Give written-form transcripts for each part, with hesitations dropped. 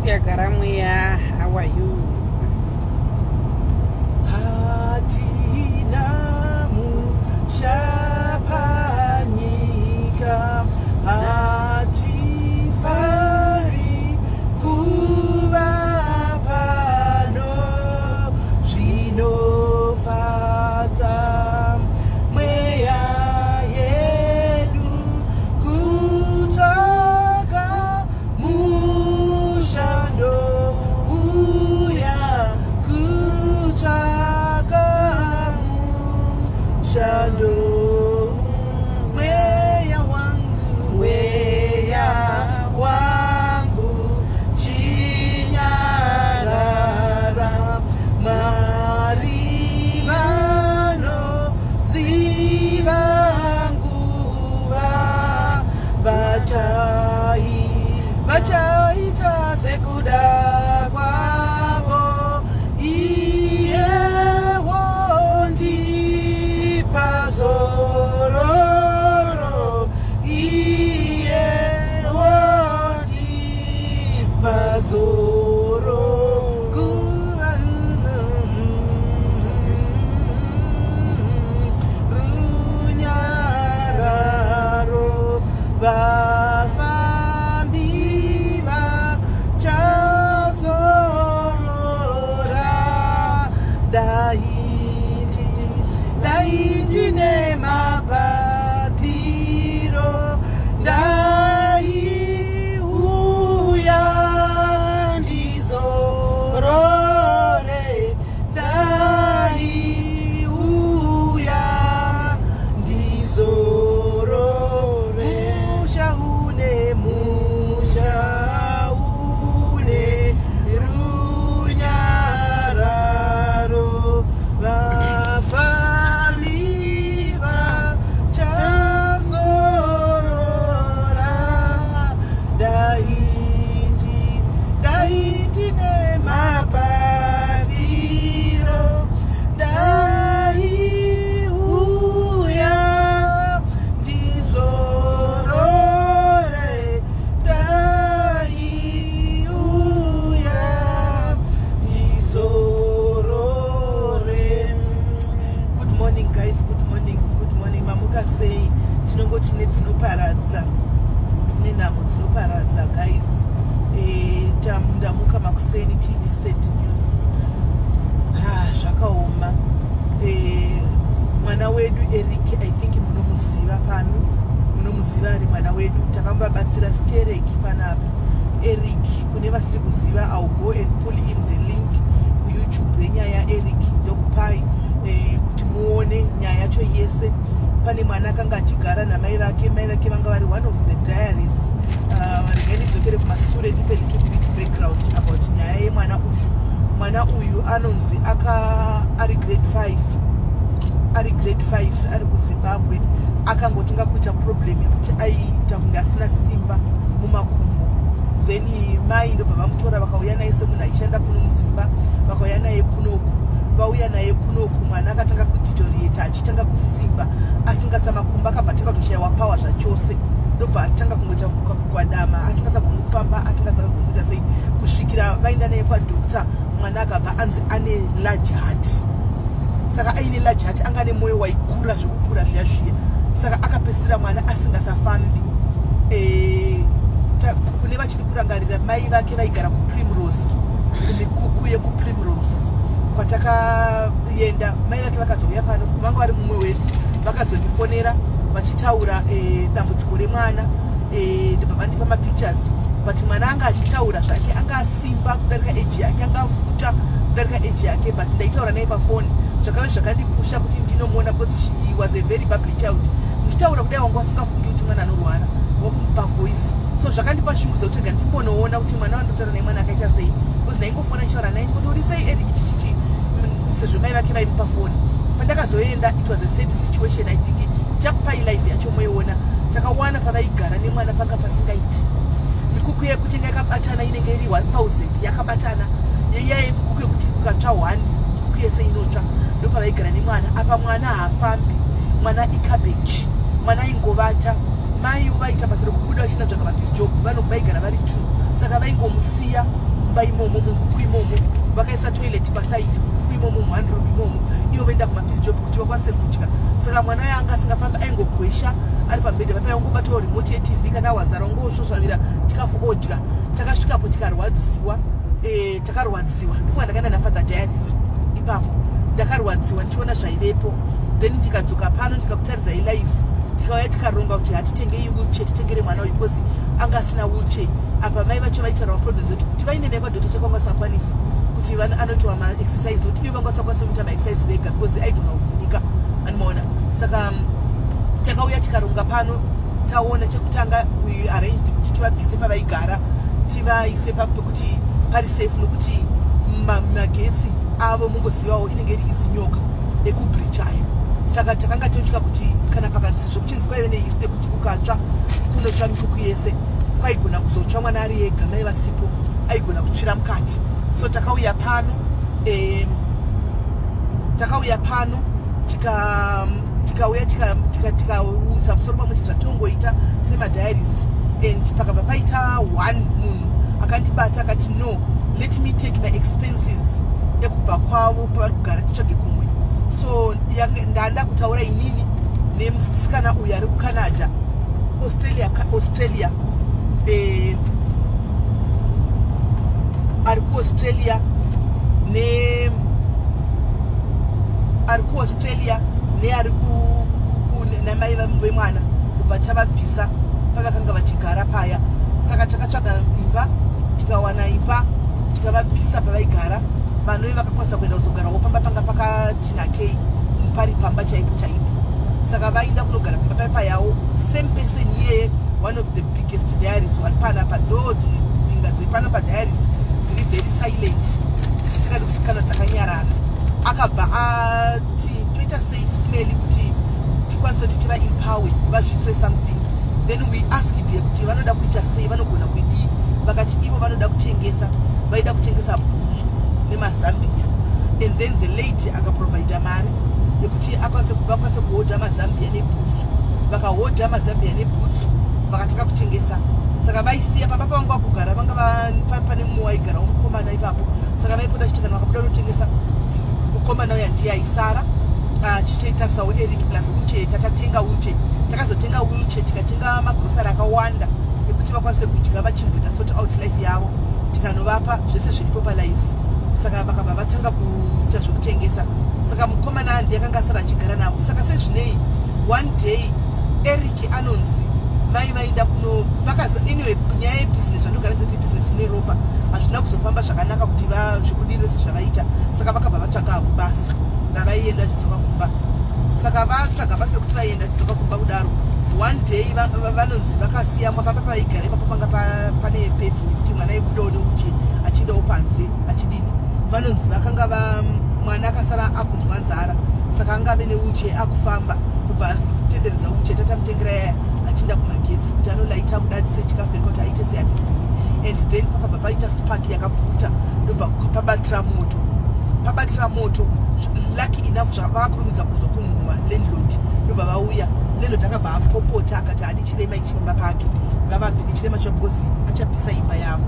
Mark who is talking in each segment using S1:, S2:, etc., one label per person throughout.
S1: Mikuku yagara mweya. How are you?
S2: Hatina musha panyika, hatifari kuva pano. Zvinofadza mweya yedu kutsvaka mushando uya, kutsvaka mushando. Mweya wangu, mweya wangu, chinyarara. Mwari vanoziva nguva, vachaita sekuda kwavo. Iye wondipa zororo, iye wondipa zororo. Nguva runyararo, vafambi vachazorora. Daiti, daiti nemapapiro, ndaiuya ndizorore, ndaiuya ndizorore. Musha une, musha une runyararo, vafambi vachazorora. Daiti, daiti nemapapiro, ndaiuya ndizorore, ndaiuya ndizorore. Good morning, guys. Good morning, good morning. Mamuka sei? Tinongoti nedzinoparadza, nenhamo dzinoparadza, guys. Ndamuka makuseni tiine sad news. Ah, zvakaoma. Mwana wedu Eric, I think munomuziva pano, munomuziva, ari mwana wedu takambabatsira stereki panapa, Eric. Kune vasiri kuziva, I'll go and pull in the link kuYouTube yenyaya yaEric, ndokupai kuti muone nyaya yacho yese. Pane mwana akanga achigara namai vake. Mai vake vanga vari one of the diaries. Regai ndidzokere kumasure, ndipe little bit background about nyaya yemwana uyu. Mwana uyu anonzi aka ari grade 5, ari grade 5, ari kuZimbabwe. Akangotinga kuita problem yekuti aiita kunge asina simba mumakumbo. Then mai ndobva vamutora, vakauya naye semunhu aishanda kuno mudzimba, vakauya naye kunoku. Vauya naye kunoku, mwana akatanga kudeteriorate, achitanga kusimba asingatsamakumba, akabva atanga kutoshayiwa power zvachose. Ndobva atanga kungoita kugwadama, asingasagoni kufamba, asingasagoni kuita sei, kusvikira vaenda naye kwadoctor. Mwana akabva anzi ane large heart. Saka aine large heart, anga ane mwoyo waikura zvekukura zviya zviya. Saka akapedzisira mwana asingasafambi. Kune vachiri kurangarira, mai vake vaigara kuPrimrose, kumikuku yekuPrimrose kwatakaenda. Mai vake vakazouya pano, vanga vari mumwe wedu, vakazondifonera vachitaura dambudziko remwana. Ndobva vandipa mapictures, but mwana anga achitaura zvake, anga asimba kudarika age yake, anga afuta kudarika age yake, but ndaitaura naye pafoni. Zvakave zvakandipusha kuti ndinomuona because she was a very bubbly child. Muchitaura kudai, wanga wasingafungi kuti mwana anorwara pavoice. So zvakandipa shungu dzekuti rega ndimbonoona kuti mwana wandotaura naye mwana akaita sei, because ndaingofona ndichitaura naye, ndikoti, "Uri sei, Eric?" Chichichi, sezvo mai vake vaimupa foni. Pandakazoenda, it was a sad situation. I think ndichakupai live yacho moiona. Takawana pavaigara nemwana panga pasingaiti. Mikuku yekuti inga yakabatana inenge iri 1000 yakabatana, yeiya yemikuku yekuti ukatsva 1, mikuku yese inotsva. Ndopavaigara nemwana apa. Mwana haafambi, mwana icabbage, mwana aingovata. Mai vaita basa rekubuda vachinotsvaga mapiece job. Vaigara vari two, saka vaingomusiya. Mumba imomo, munguku imomo, vakaisa toilet paside, munguku imomo, muone room imomo. Ivo voenda kumapiece job kuti vakwanise kudya. Saka mwana uyo anga asingafambi, aingogwesha ari pambedha papai, ongobatawo remote yeTV. Kana awanzara, ongosvosvavira chikafu odya. Takasvikapo tikarwadziwa, takarwadziwa. Ndifunga ndakaenda naFather Diaries ipapo. Ndakarwadziwa ndichiona zvaivepo. Then ndikadzoka pano, ndikakutaridzai live. Tikauya tikaronga kuti hatitengei wheelchair, titengere mwana uyu, because anga asina wheelchair. Apa mai vacho vaitaura maproblems ekuti kuti vainde naye kwadoctor chako vanga vasingakwanisi, kuti anoitwa maexercise, nokuti ivo vanga vasingakwanisi kuita maexercise vega because aigona kuvhunika, anomaona. Saka takauya tikaronga pano. Taona chekutanga, we arranged kuti tivabvise pavaigara, tivaise pekuti pari safe, nokuti magetsi avo, mungozivawo, inenge iri izinyoka ekubridge ayo. Saka takanga totya kuti kana pakanzi, zvekuchinzi kwaive nehistory kuti kukatsva kunotsva mikuku yese, kwaigona kuzotsva mwana ari ega, mai vasipo, aigona kutsvira mukati. So takauya pano, takauya pano, tikauya tikautsa musoro pamwe chete, zvatongoita semadiaries. And pakabva paita one munhu akandibata, akati, "No, let me take my expenses ekubva kwavo pavari kugara, titsvage kumwe." So ndanda kutaura inini nemusikana uyu ari kuCanada, Australia, Australia, ari kuAustralia, ne ari kuAustralia neari namai vemwana, kubva tavabvisa pavakanga vachigara paya. Saka takatsvaga imba, tikawana imba, tikavabvisa pavaigara. Vanove vakakwanisa kuenda kuzogarawo pamba panga pakatinakei, pari pamba chaipo chaipo. Saka vainda kunogara pamba papayawo. Same person iyeye, one of the biggest diaries vari panapa. Ndo dzimwe mbinga dzepano padiaries dziri very silent, dzisingadi kusikana, dzakanyarara. Akabva ati, "Toita sei smeli kuti tikwanise kuti tiva empower, vazviitire something?" Then we asked her kuti vanoda kuita sei, vanogona kuidii. Vakati ivo vanoda kutengesa, vaida kutengesa bhutsu nemazambia. And then the lady akaprovida mari yekuti vakwanise kuhodha mazambia nebhutsu. Vakahodha mazambia nebhutsu, vakatanga kutengesa. Saka vaisiya pamba pavanga vakugara, vanga pane mumwe waigarawo mukomana ipapo. Saka vaipota chiti kana vakabuda unotengesa, mukomana uya ndiye aisara achichitarisawo Eric plus wheelchair. Tatatenga wheelchair, takazotenga wheelchair, tikatenga magrosari akawanda ekuti vakwanise kudya, vachimboita sort out life yavo. Tikanovapa zvese zviripo palife. Saka vakabva vatanga kuita zvekutengesa. Saka mukomana ndiye akanga asara achigara navo. Saka sezvinei, one day Eric anonzi mai vaenda kuno vakazo, anyway, nyaya yebhizinesi, zvandogara dzoti bhizinesi neropa, hazvina kuzofamba zvakanaka kuti zvibudirire sezvavaita. Saka vakabva vatsvaga basa ravaienda vachidzoka kumba. Saka vatsvaga basa rekuti vaienda vachidzoka kumba kudaro, one day vanonzi vakasiya pamba pavaigara ipapo, panga pane paving yekuti mwana aibudawo neuche achiendawo panze achidini. Vanonzi vakanga mwana akasara akunzwa nzara. Saka angave neuche akufamba, kubva tenderedza uche tatamutengera yaya, achienda kumagetsi kuti anolaita kudadise chikafu kuti aite sehandizivi. And then pakabva paita spark yakapfuta, ndobva pabatira moto, pabatira moto. Lucky enough, vakakurumidza kunzwa kunhuhwa. Landlord ndobva vauya. Landlord akabva apopota, akati hadi chirema ichi pamba pake, ngavabve nechirema cho because achapisa imba yavo.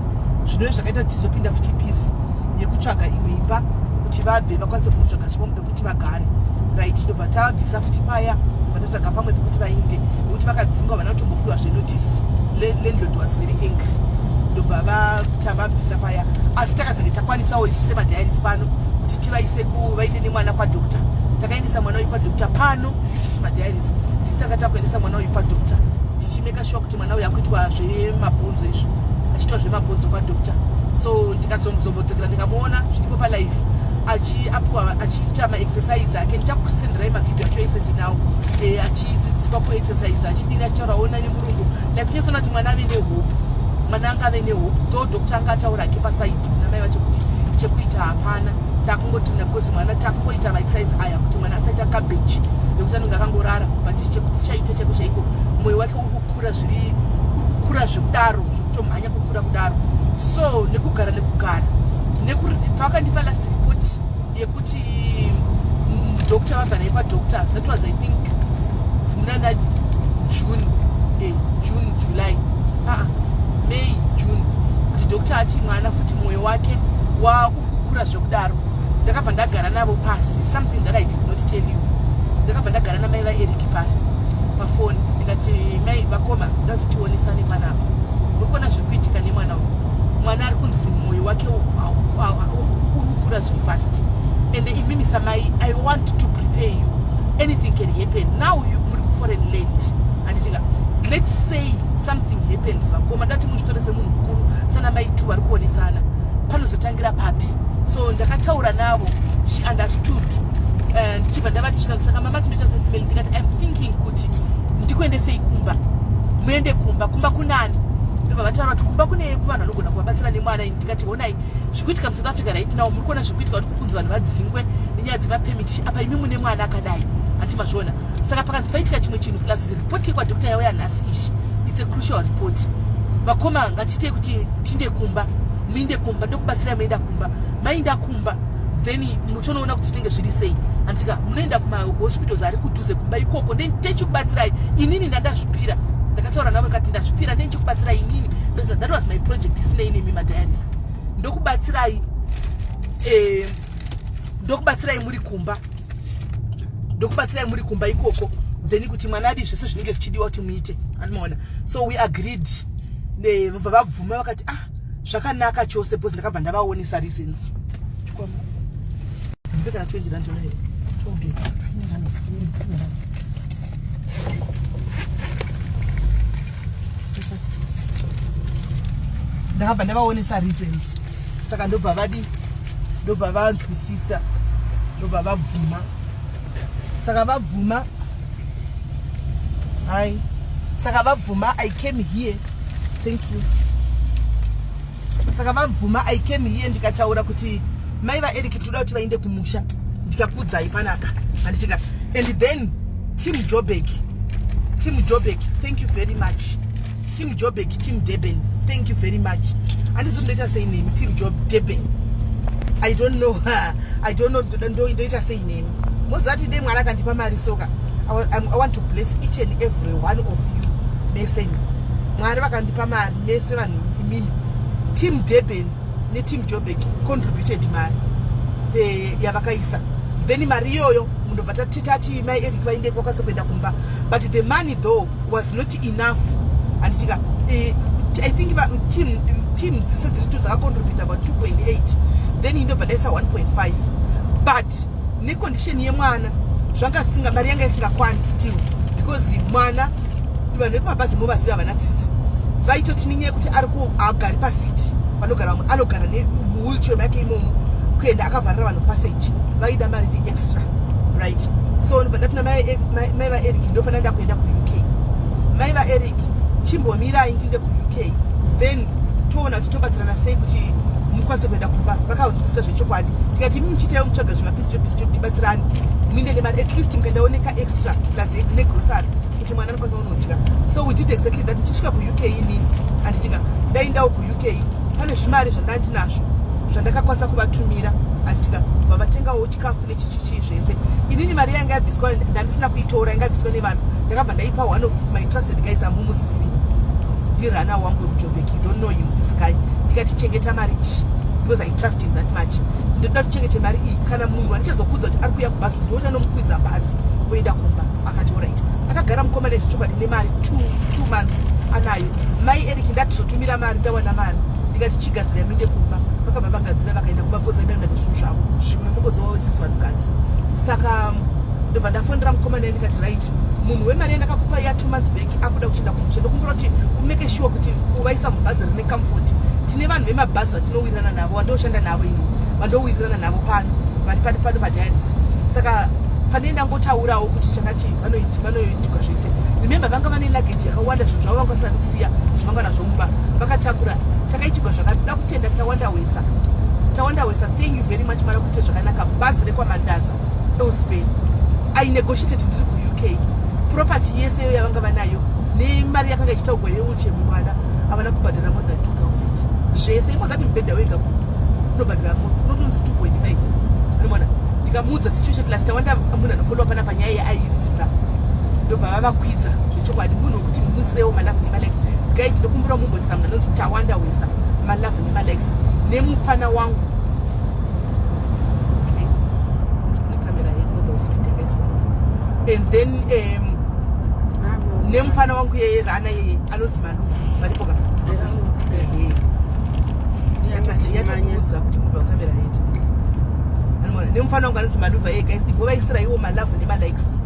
S2: Zvinove zvakaita kuti tizopinda futi busy yekutsvaga imwe imba kuti vabve, vakwanise kunotsvaga zvipombo pekuti vagare, right? Ndobva tavabvisa futi paya, ndobva tatsvaga pamwe pekuti vainde, nekuti vakadzingwa vana kutombopiwa zvenotice. Landlord was very angry. Ndobva tavabvisa paya. Asi takazenge takwanisawo isu semadiaries pano kuti tivaise vainde nemwana kwadoctor. Takaendesa mwana uyu kwadoctor pano. Isusu madiaries tisi tanga takuendesa mwana uyu kwadoctor, tichimake sure kuti mwana uyu akuitwa zvemabhonzo izvo, achiitwa zvemabhonzo kwadoctor. So ndikazombodzokera, ndikamuona zviripo palife, achiapiwa, achiita maexercise ake. Ndichakusenderai mavhidhio acho ese ndinawo. Achidzidziswa kuexercise, achidini, achitaurawo nemurungu, like kunyatsoona kuti mwana ave nehope, mwana anga ave nehope. Though doctor anga ataura ake paside kuna mai vacho kuti chekuita hapana, takungoti because mwana takungoita maexercise aya kuti mwana asaita cabbage, nekuti anenge akangorara. But chekuti chaita chaiko chaiko, mwoyo wake uri kukura, zviri uri kukura zvekudaro, zvekutomhanya kukura kudaro. So nekugara nekugara, pavakandipa last report yekuti doctor vabva naye kwadoctor, that was, I think, munana June, June, July, May, June, kuti But doctor ati mwana futi mwoyo wake wakura zvekudaro. Ndakabva ndagara navo pasi, something that I did not tell you. Ndakabva ndagara namai vaEric pasi pafoni, ndikati, "Mai vakoma, ndoda kuti tionesane panapa. Muri kuona zviri kuitika nemwana uyu. Mwana ari kunzi mwoyo wake uri kukura zviri fast, and imimi samai, I want to prepare you. Anything can happen now. You muri kuforeign land, handitika? Let's say something happens, vakoma, ndati muzvitore semunhu mukuru, sana mai tu vari kuonesana, panozotangira papi?" So ndakataura navo, she understood. Ndichibva ndavati, svikanzi, "Saka mama, tinoita sesimeli?" Ndikati, "I'm thinking kuti ndikuendesei kumba, muende kumba. Kumba kunani?" Ndobva vataura kuti kumba kune vanhu vanogona kuvabatsira nemwana. Ndikati, "Honai zviri kuitika muSouth Africa right now. Muri kuona zviri kuitika kuti kukunzi vanhu vadzingwe nenyaya dzemapermit. Apa imi mune mwana akadai, handi mazviona? Saka pakanzi paitika chimwe chinhu, plus ripoti yekwadoctor yauya nhasi ishi, it's a crucial report. Vakoma, ngatiitei kuti tinde kumba, muinde kumba, ndokubatsirai muenda kumba. Maenda kumba, then muchonoona kuti zvinenge zviri sei, handitika? Munoenda kumahospitals ari kudhuze kumba ikoko, ndechikubatsirai inini. Ndandazvipira." Ndakataura navo kati, "Ndazvipira, ndenchikubatsirai inini because that was my project isinei nemi madiaries. Ndokubatsirai, ndokubatsirai muri kumba, ndokubatsirai muri kumba ikoko, then kuti mwana adi zvese zvinenge zvichidiwa kuti muite, andimaona?" So we agreed, vabva vabvuma, vakati, "Ah, zvakanaka chose," because ndakabva ndavaonesa reasons. Chikwama, ndipe kana 20 rand ona here.
S1: 20 rand, 20 rand.
S2: Ndakabva ndavaonesa reasons, saka ndobva vadi, ndobva vanzwisisa, ndobva vabvuma. Saka vabvuma, hai, saka vabvuma, I came here. Thank you. Saka vabvuma, I came here, ndikataura kuti mai vaEric toda kuti vaende kumusha. Ndikakuudzai panapa, handitika? And then team Joburg, team Joburg, thank you very much. Team Joburg, team Durban, thank you very much. Handisi ndoita sei nemi, team Job Durban. I don't know, I don't know ndoita sei nemi. Mozati dei Mwari akandipa mari soka, I want to bless each and every one of you mese. Mwari vakandipa mari, mese vanhu imimi, team Durban neteam Joburg contributed mari yavakaisa. Then mari iyoyo mundobva tati mai Eric vaende, kwakwanisa kuenda kumba. But the money though was not enough, handitika? I think team dzese dziri two dzakacontribute about 2.8, then indobva ndaisa 1.5. But necondition yemwana zvanga zvisinga, mari yanga isingakwani still, because mwana, vanhu vekumabhazi movaziva, havana tsitsi. Vaitoti nenyaya yekuti ari agari paseat panogara vamwe, anogara nemuwheelchair make imomo, kuenda akavharira vanhu passage. Vaida mari iri extra, right? So ndobva ndati namai vaEric, ndopana ndakuenda kuUK, "Mai vaEric, chimbomirai ndinde kuUK, then toona kuti tobatsirana sei kuti mukwanise kuenda kumba." Vakaunzwisa zvechokwadi. Ndikati, "Imi muchiitaiwo mutsvaga zvimapiece job, piece job, tibatsirani, muinde nemari, at least mukandaoneka extra plus negrocery kuti mwana anokwanisa kunodya." So we did exactly that. Ndichisvika kuUK inini, handitika, ndaendawo kuUK, pane zvimari zvandandinazvo zvandakakwanisa kuvatumira, handitika? Vavatengawo chikafu nechichichii zvese. Inini mari yanga yabviswa ndandisina kuitora, yanga yabviswa nevanhu. Ndakabva ndaipa one of my trusted guys amumuzivi, ndirana wangu wekuJobek. You don't know him, this guy. Ndikati, "Chengeta mari ishi," because I trust him that much. "Ndoda kuchengete mari iyi. Kana munhu andichazokudza kuti ari kuuya kubhasi, ndochanomukwidza bhasi oenda kumba." Akati, "Alright." Akagara mukoma nezvechokwadi nemari 2 months anayo mai Eric. Ndatizotumira mari, ndawana mari, ndikati, "Chigadzira muinde kumba." Vakabva vagadzira, vakaenda kumba because vaida kuenda nezvinhu zvavo zvimwe, mungozivawo isisu vanhukadzi. Saka ndobva ndafonera mukomana, ndikati, "Right, munhu wemari yandakakupa ya 2 months back akuda kuchienda kumusha. Ndokumbira kuti umake sure kuti uvaisa mubhazi rine comfort. Tine vanhu vemabhazi vatinowirirana navo, vandoshanda navo ini, vandowirirana navo pano, vari pano pano padiaries. Saka pane ndangotaurawo kuti chakati vanoitika zvese." Remember, vanga vane luggage yakawanda, zvinhu zvavo vanga vasingadi kusiya zvavanga nazvo mumba, vakatakura. Takaitirwa zvakati. Da kutenda Tawanda Wesa. Tawanda Wesa, thank you very much. Mara kuite zvakanaka. Bhazi rekwaMandaza, Elsbury, I negotiated ndiri kuUK. Property yese iyo yavanga vanayo nemari yakanga ichitaurwa yeuche mwana, havana kubhadhara more than 2000 zvese. Imozati mubhedha wega unobhadhara unotonzi 2.5, anomona. Ndikamuudza situation, plus Tawanda munhu anofollowa pana panyaya yeaiziva. Ndobva vavakwidza zvechokwadi. Munhu wekuti musirewo malove nemalikes, guys. Ndokumbira mumbotsira munhu anonzi Tawanda Wesa. Malove nemalikes nemupfana wangu. Okay, nekamera yemobile speed yakaiswa. And then nemufana wangu yeye rana yeye anonzi Malufu, varipo ka? Ehe. Yatoudza kuti mobile camera yedu. Anoona nemufana wangu anonzi Maluva yeye. Guys, imbovaisira iwo malove nemalikes,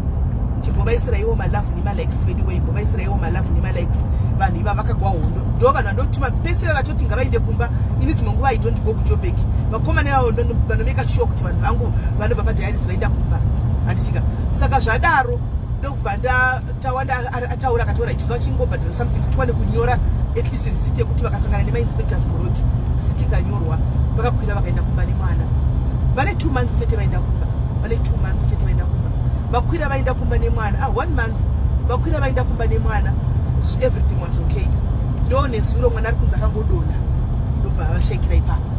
S2: chimbovaisira iwo malove nemalikes vedu wei, imbovaisira iwo malove nemalikes. Vanhu iva vakagwa hondo, ndo vanhu vandotuma pese vatoti ngavaende kumba. Ini dzimwe nguva I don't go kuJobek. Vakomana ivavo vanomeka sure kuti vanhu vangu vanobva padiaries vaenda kumba, handitika? Saka zvadaro, ndokubva Tawanda ataura, akataura kuti ngachingobhadhara something tiwane kunyora at least receipt yekuti vakasangana nemainspectors muroad, receipt ikanyorwa. Vakakwira vakaenda kumba nemwana. Vane 2 months chete vaenda kumba, vane 2 months chete vaenda kumba. Vakwira vaenda kumba nemwana, ah, one month vakwira vaenda kumba nemwana. Everything was okay. Ndo nezuro mwana ari kunzi akangodonha, ndobva vashayikira ipapo.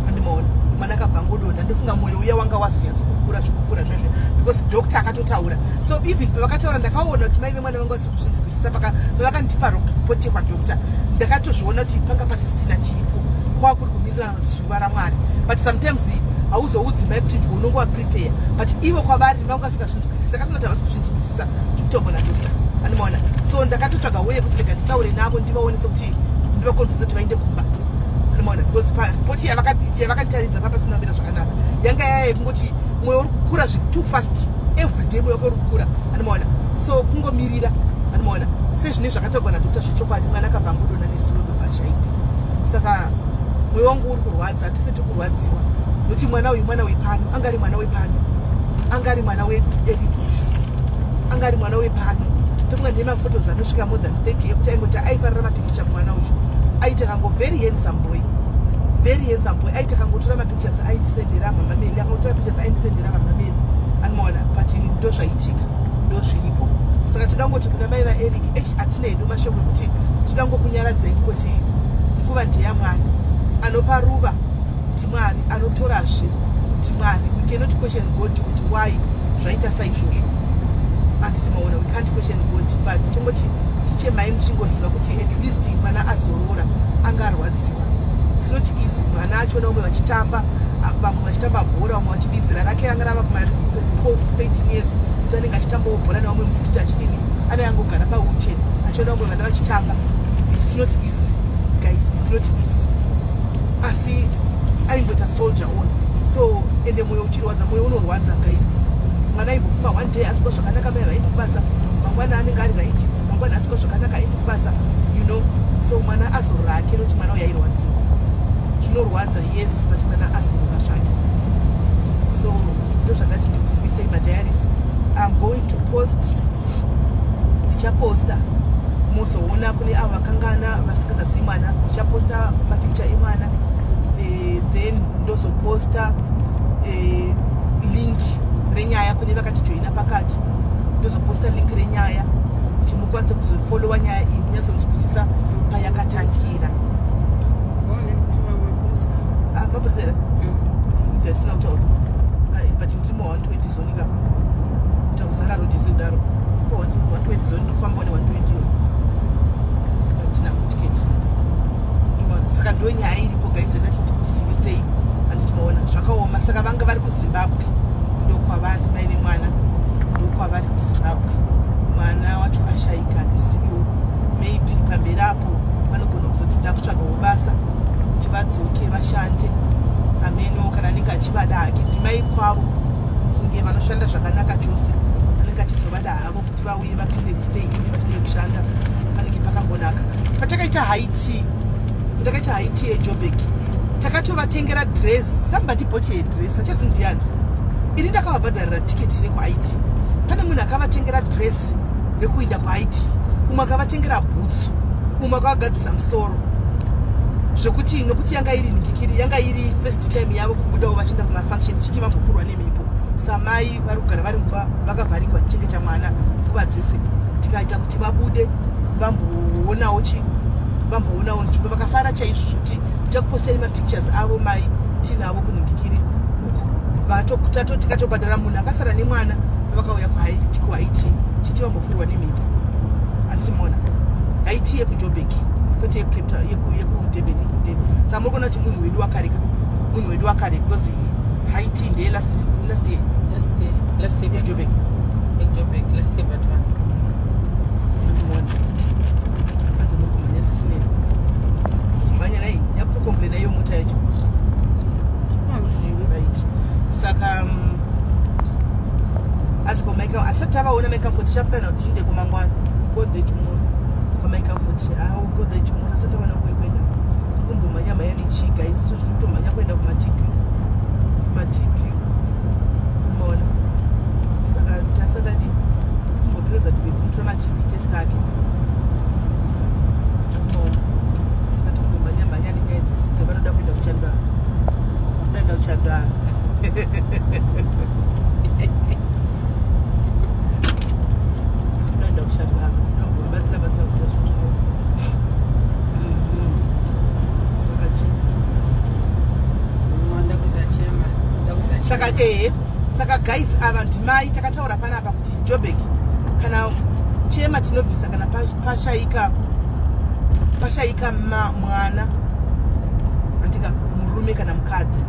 S2: Andimaona mwana akabva angodonha. Ndofunga mwoyo uya wanga wazonyatsokukura zvokukura zvezve, because doctor akatotaura. So even pavakataura, ndakaona kuti mai vemwana vanga vasiri kuzvinzwisisa. Pavakandipa ripoti yekwadoctor, ndakatozviona kuti panga pasisina chiripo, kwava kuri kumirira zuva raMwari. But sometimes hauzoudzi mai kuti ndyo unonge waprepare, but ivo kwavari vanga vasingazvinzwisisi. Ndakatoona kuti havasi kuzvinzwisisa zvekutaurwa nadoctor, andimaona? So ndakatotsvaga way yekuti rega nditaure navo, ndivaonese kuti ndivaconvince kuti vaende kumba, andimaona? Because paripoti yavakanditaridza papasina kumira zvakanaka. Yanga yaya yekungoti mwoyo uri kukura zviri too fast, every day mwoyo wake uri kukura, andimaona? So kungomirira, andimaona? Sezvine zvakataurwa nadoctor zvechokwadi, mwana akabva angodonha nezuro, ndobva ashaika. Saka mwoyo wangu uri kurwadza, tese tiri kurwadziwa, nokuti mwana uyu mwana wepano, anga ari mwana wepano, anga ari mwana wedu. Eric anga ari mwana wepano. Tofunga ndine maphotos anosvika more than 30 ekuti aingoti aifarira mapikicha. Mwana uyu aiti akango, very handsome boy, very handsome boy. Aiti akangotora mapictures aindisendera, "Mama Meli." Akangotora pictures aindisendera, "Mama Meli," anomaona? But ndo zvaitika, ndo zviripo. Saka toda kungoti kuna mai vaEric, h hatina hedu mashoko ekuti toda ngokunyaradzai, kungoti nguva ndeyamwari. Anopa ruva ndimwari, anotorazve ndimwari. We cannot question God kuti why zvaita saizvozvo, handiti maona? We can't question God, but tongoti chichemai muchingoziva kuti at least mwana azorora. Anga arwadziwa. It's not easy, mwana achiona vamwe vachitamba, vamwe vachitamba bhora, vamwe vachidizira rake ranga rava kuma 12 13 years, kuti anenge achitambawo bhora nevamwe mustreet, achidini, anenge angogara pauche achiona vamwe vana vachitamba. It's not easy, guys, it's not easy, asi aingoita soldier on. So ende mwoyo uchirwadza, mwoyo unorwadza, guys. Mwana aimbofuma one day asikwa zvakanaka, mai vaendi kubasa, mangwana anenge ari right, mangwana asikwa zvakanaka, aendi kubasa. So mwana azorora hake, nokuti mwana uyu airwadziwa. Zvinorwadza, yes, but mwana azorora zvake. So ndo zvandati ndikuzivisei, madiaries. I'm going to post, ndichaposta, muzoona. Kune avo vakangana vasingazazivi mwana, ndichaposta mapicture emwana, then ndozoposta link renyaya kune vakatijoina pakati. Ndozoposta link renyaya kuti mukwanise kuzofollowa nyaya iyi, munyatsonzwisisa payakatangira. Ah, mapurisa here? Ndasina kutaura, but ndiri mu120 zone ka, kuita kuzara road sekudaro. 120 zone, ndikufambawo ne120, saka ndinangu tiketi. Saka ndo nyaya iripo, guys. Ndati ndikuzivisei, handiti maona? Zvakaoma. Saka vanga vari kuZimbabwe, ndokwavari mai vemwana, ndokwavari kuZimbabwe. Mwana wacho ashayika. Handisiviwo, maybe pamberi apo vanogona kuzoti ndakutsvagawo basa kuti vadzoke vashande. Ameno kana anenge achivada hake, ndimai kwavo funge vanoshanda zvakanaka chose, anenge achizovada havo kuti vauye vapinde kustay in, vatinge kushanda, panenge pakangonaka. Patakaita high tea, patakaita high tea yeJobek, takatovatengera dress. Somebody bought a dress, achazi ndiani. Ini ndakavabhadharira tiketi rekuhigh tea. Pane munhu akavatengera dress rekuinda kuhigh tea, umwe akavatengera bhutsu, umwe akavagadzisa musoro, zvekuti nokuti yanga iri nhingikiri, yanga iri first time yavo kubudawo vachienda kumafunction, tichiti vambofurwa nemhepo. Samai vari kugara vari mumba vakavharigwa tichengeta mwana nguva dzese, tikaita kuti vabude vamboonawo chi, vamboonawo nzvimbo. Vakafara chaizvo, zvokuti tichakuposteri mapictures avo mai tinavo kunhingikiri uko. Tikatobhadhara munhu akasara nemwana vakauya kuhigh tea, chiti vambofurwa nemhepo, handiti maona? High tea yekuJobek. Kwete yekuCape, yekuDurban, yekuDurban. Saka muri kuona kuti munhu wedu wakareka, munhu wedu wakare, because haiti ndeye last year.
S1: Last year, last year.
S2: YeJobek.
S1: YeJobek, last year, but one.
S2: Muona anzi muri kumhanya sisinei kumhanya nai yakucomplaina iyo mota yacho. Right, saka asi kwaMichael asati tavaona MiComfort, tichaplana kuti tiinde kumangwana. Go there tomorrow kwaMiComfort. I'll go there tomorrow. Asati tawana kwekuenda, kumbomhanya mhanya nechii, guys? So zvinotomhanya kuenda kumaTQ, kumaTQ, unoona. Saka tasakadi kumbopedza kutora maTB test ake, unoona. Saka tombomhanya mhanya nenyaya dzisi dzevanoda kuenda kuchando, kuenda kuchando. Kunoenda kuchando, batsira batsira kuita zvinhu zvavo. Saka chii?
S1: Ndakuza chema, ndakuza.
S2: Saka ehe, saka guys, ava ndimai takataura panapa kuti Jobek, kana chema tinobvisa kana pashayika mwana, andika murume kana mukadzi.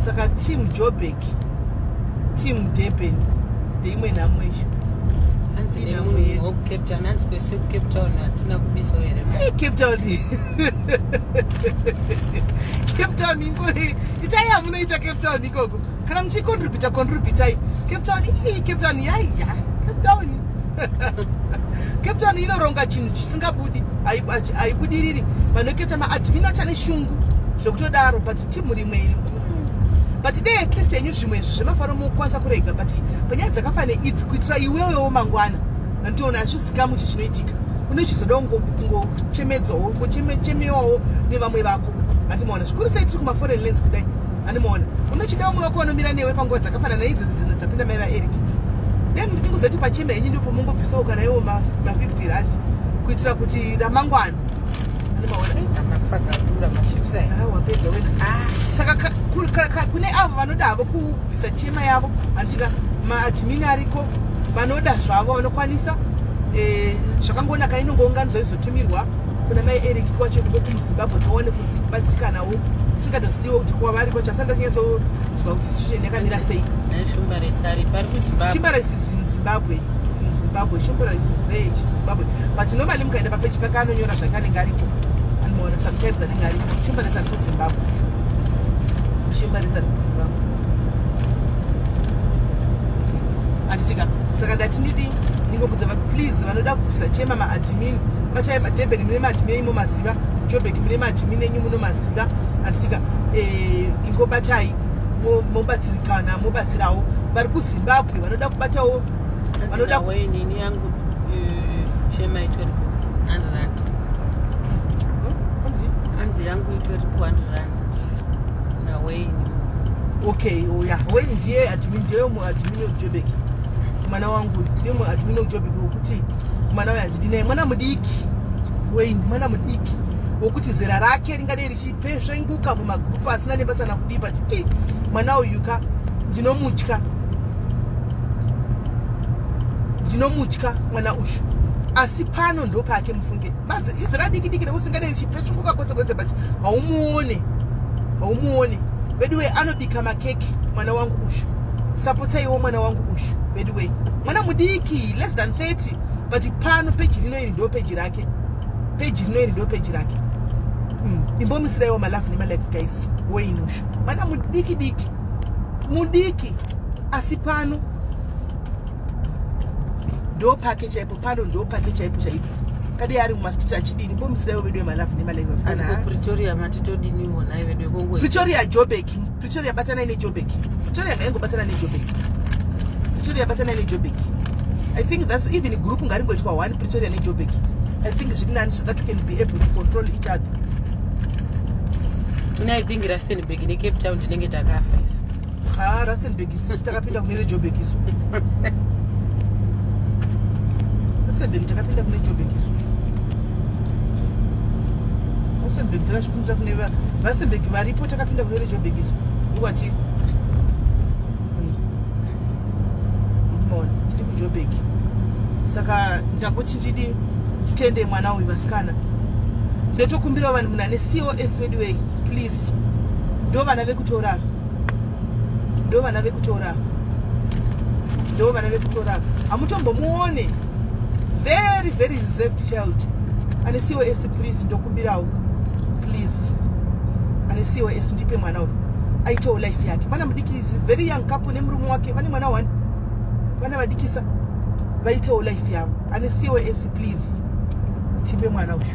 S2: Saka team Jobek, team Durban, ndeimwe nhamo izvo.
S1: Hanzi nemunhu wekuCape Town, hanzi kwese kuCape Town hatina kubisawo here?
S2: Hey, Cape Town, Cape Town ingori itai yamunoita Cape Town ikoko. Kana muchicontributa, contributai Cape Town. Ii, Cape Town yaiya, Cape Town, Cape Town inoronga chinhu chisingabudi, haibudiriri. Vanoketa maadmin acho ane shungu zvekutodaro, but timu rimwe iri, but dei at least yenyu zvimwe izvi zvemafaro mukwanisa kurega, but panyaya dzakafanana idzi, kuitira iwewewo mangwana, ndandiona hazvizikamu chi chinoitika, unochizoda kungochemedzawo, kungochemewawo nevamwe vako, andimaona. Zvikuru sei tiri kumaforeign lands kudai, andimaona, unochida umwe wako vanomira newe panguva dzakafanana naidzodzo dzino dzapinda mai vaEric idzi. Then tingozoti pachema henyu ndipo mungobvisawo kana iwo ma50 rand kuitira kuti ramangwana, andimaona.
S1: Amafakadura machips aya.
S2: Ah, wapedza wena. Saka kune avo vanoda havo kubvisa chema yavo, handitika maadmin ariko, vanoda zvavo vanokwanisa. Zvakangonaka inongounganidzwa izotumirwa kuna mai Eric kwacho ndiko kumuZimbabwe, toone kubatsirikanawo. Tisingatoziviwo kuti kwavari kwacho, asati ndachinyatsonzwa kuti situation yakamira sei.
S1: Neshumba resari pari kuZimbabwe.
S2: Chimbaris is in Zimbabwe, is in Zimbabwe. Chimbaris is there, she's in Zimbabwe. But normally mukaenda papeji pake anonyora zvake, anenge aripo, anoona sometimes anenge aripo. Chimbaris ari kuZimbabwe, Chimbaris ari kuZimbabwe, anditika. Saka ndati ndidi ndingokudza, please, vanoda kubvisa chema, maadmin batai. MaDurban mune maadmin enyu mumaziva, Jobek mune maadmin enyu munomaziva, anditika. Ingobatai mobatsirikana, mobatsirawo vari kuZimbabwe vanoda kubatawo, vanoda.
S1: Nini yangu chema itoripo 100 rand. Hanzi yangu itoripo 100 rand naWayne.
S2: Okay, oya, Wayne ndiye admin, ndiye muadmin wekuJobek. Mwana wangu ndiye muadmin wekuJobek, wekuti mwana uyu handidi naye, mwana mudiki. Wayne mwana mudiki wokuti zera rake ringadei richipesvenguka mumagurupu asina nebasa nakudii, but mwana uyu ka ndinomutya, ndinomutya mwana uyu. Asi pano ndo pake, mufunge izera diki diki rekuti ringadei richipesvenguka kwese kwese, but haumuone, haumuone. Veduwe, anobika makeke mwana wangu uyu. Sapotsaiwo mwana wangu uyu, veduwe. Mwana mudiki, less than 30, but pano peji rino iri ndo peji rake, peji rino iri ndo peji rake. Imbomisiraiwo malove nemalikes, guys. Wayne ushu mwana mudiki diki, mudiki, asi pano ndo pake chaipo, pano ndo pake chaipo chaipo. Kadai ari mumastreet achidini? Imbomisiraiwo vedu wemalove nemalikes.
S1: Pretoria matitodiniwo nhai vedu kongo?
S2: Pretoria, Jobek, Pretoria batanai neJobek. Pretoria ngaingobatana neJobek. Pretoria batanai neJobek. I think that's even group ngaringoitwa one, Pretoria neJobek. I think zviri nani so that we can be able to control each other.
S1: Ine I think Rustenburg neCape Town tinenge takafa isu.
S2: Ha, Rustenburg isisi takapinda kune reJobek isu. Rustenburg takapinda kune Jobek isusu. Rustenburg takasvikunda kune Rustenburg varipo, takapinda kune reJobek isu, ikwatiri mona tiri kuJobek. Saka ndakuti ndidi titende mwana uyu, vasikana. Ndotokumbirawo vanhu, munhu ane COS wedu wei, please. Ndo vana vekutora, ndo vana vekutora, ndo vana vekutora. Hamutombomuone, very very reserved child. Ane COS, please, ndokumbirawo, please. Ane COS, ndipe mwana uyu aitewo life yake. Mwana mudiki is very young couple nemurume wake, vane mwana one, vana vadikisa, vaitewo life yavo. Ane COS, please, tipe mwana uyu.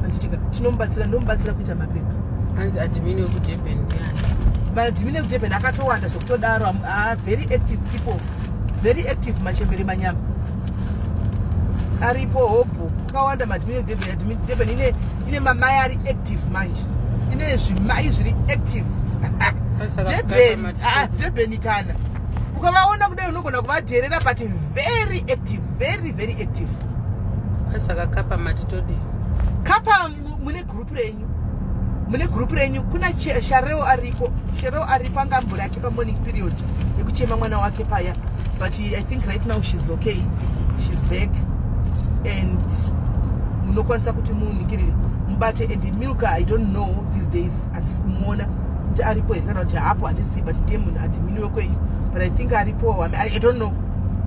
S2: Anditika tinomubatsira, ndomubatsira kuita mapepa.
S1: Hanzi admin wekuDurban ndiani?
S2: Maadmin ekuDurban akatowanda zvekutodaro. Ah, very active people, very active, machembere manyama aripo hobho akawanda. Maadmin ekuDurban, admin Durban ine mamai ari active manje, ine zvimai zviri active. Durban, ah, Durban kana ukavaona kudai unogona kuvadherera, but very active, very very active.
S1: Saka kapa matitodi?
S2: Kapa mune group renyu, mune group renyu. Kuna Shareo ariko, Shareo aripo, anga ambori ake pamorning period yekuchema mwana wake paya, but I think right now she's okay, she's back, and munokwanisa kuti munhingirire, mubate. And Milka, I don't know these days, handisi kumuona kuti aripo here kana kuti haapo, handisi, but ndiye munhu admin wekwenyu, but I think aripo. I don't know,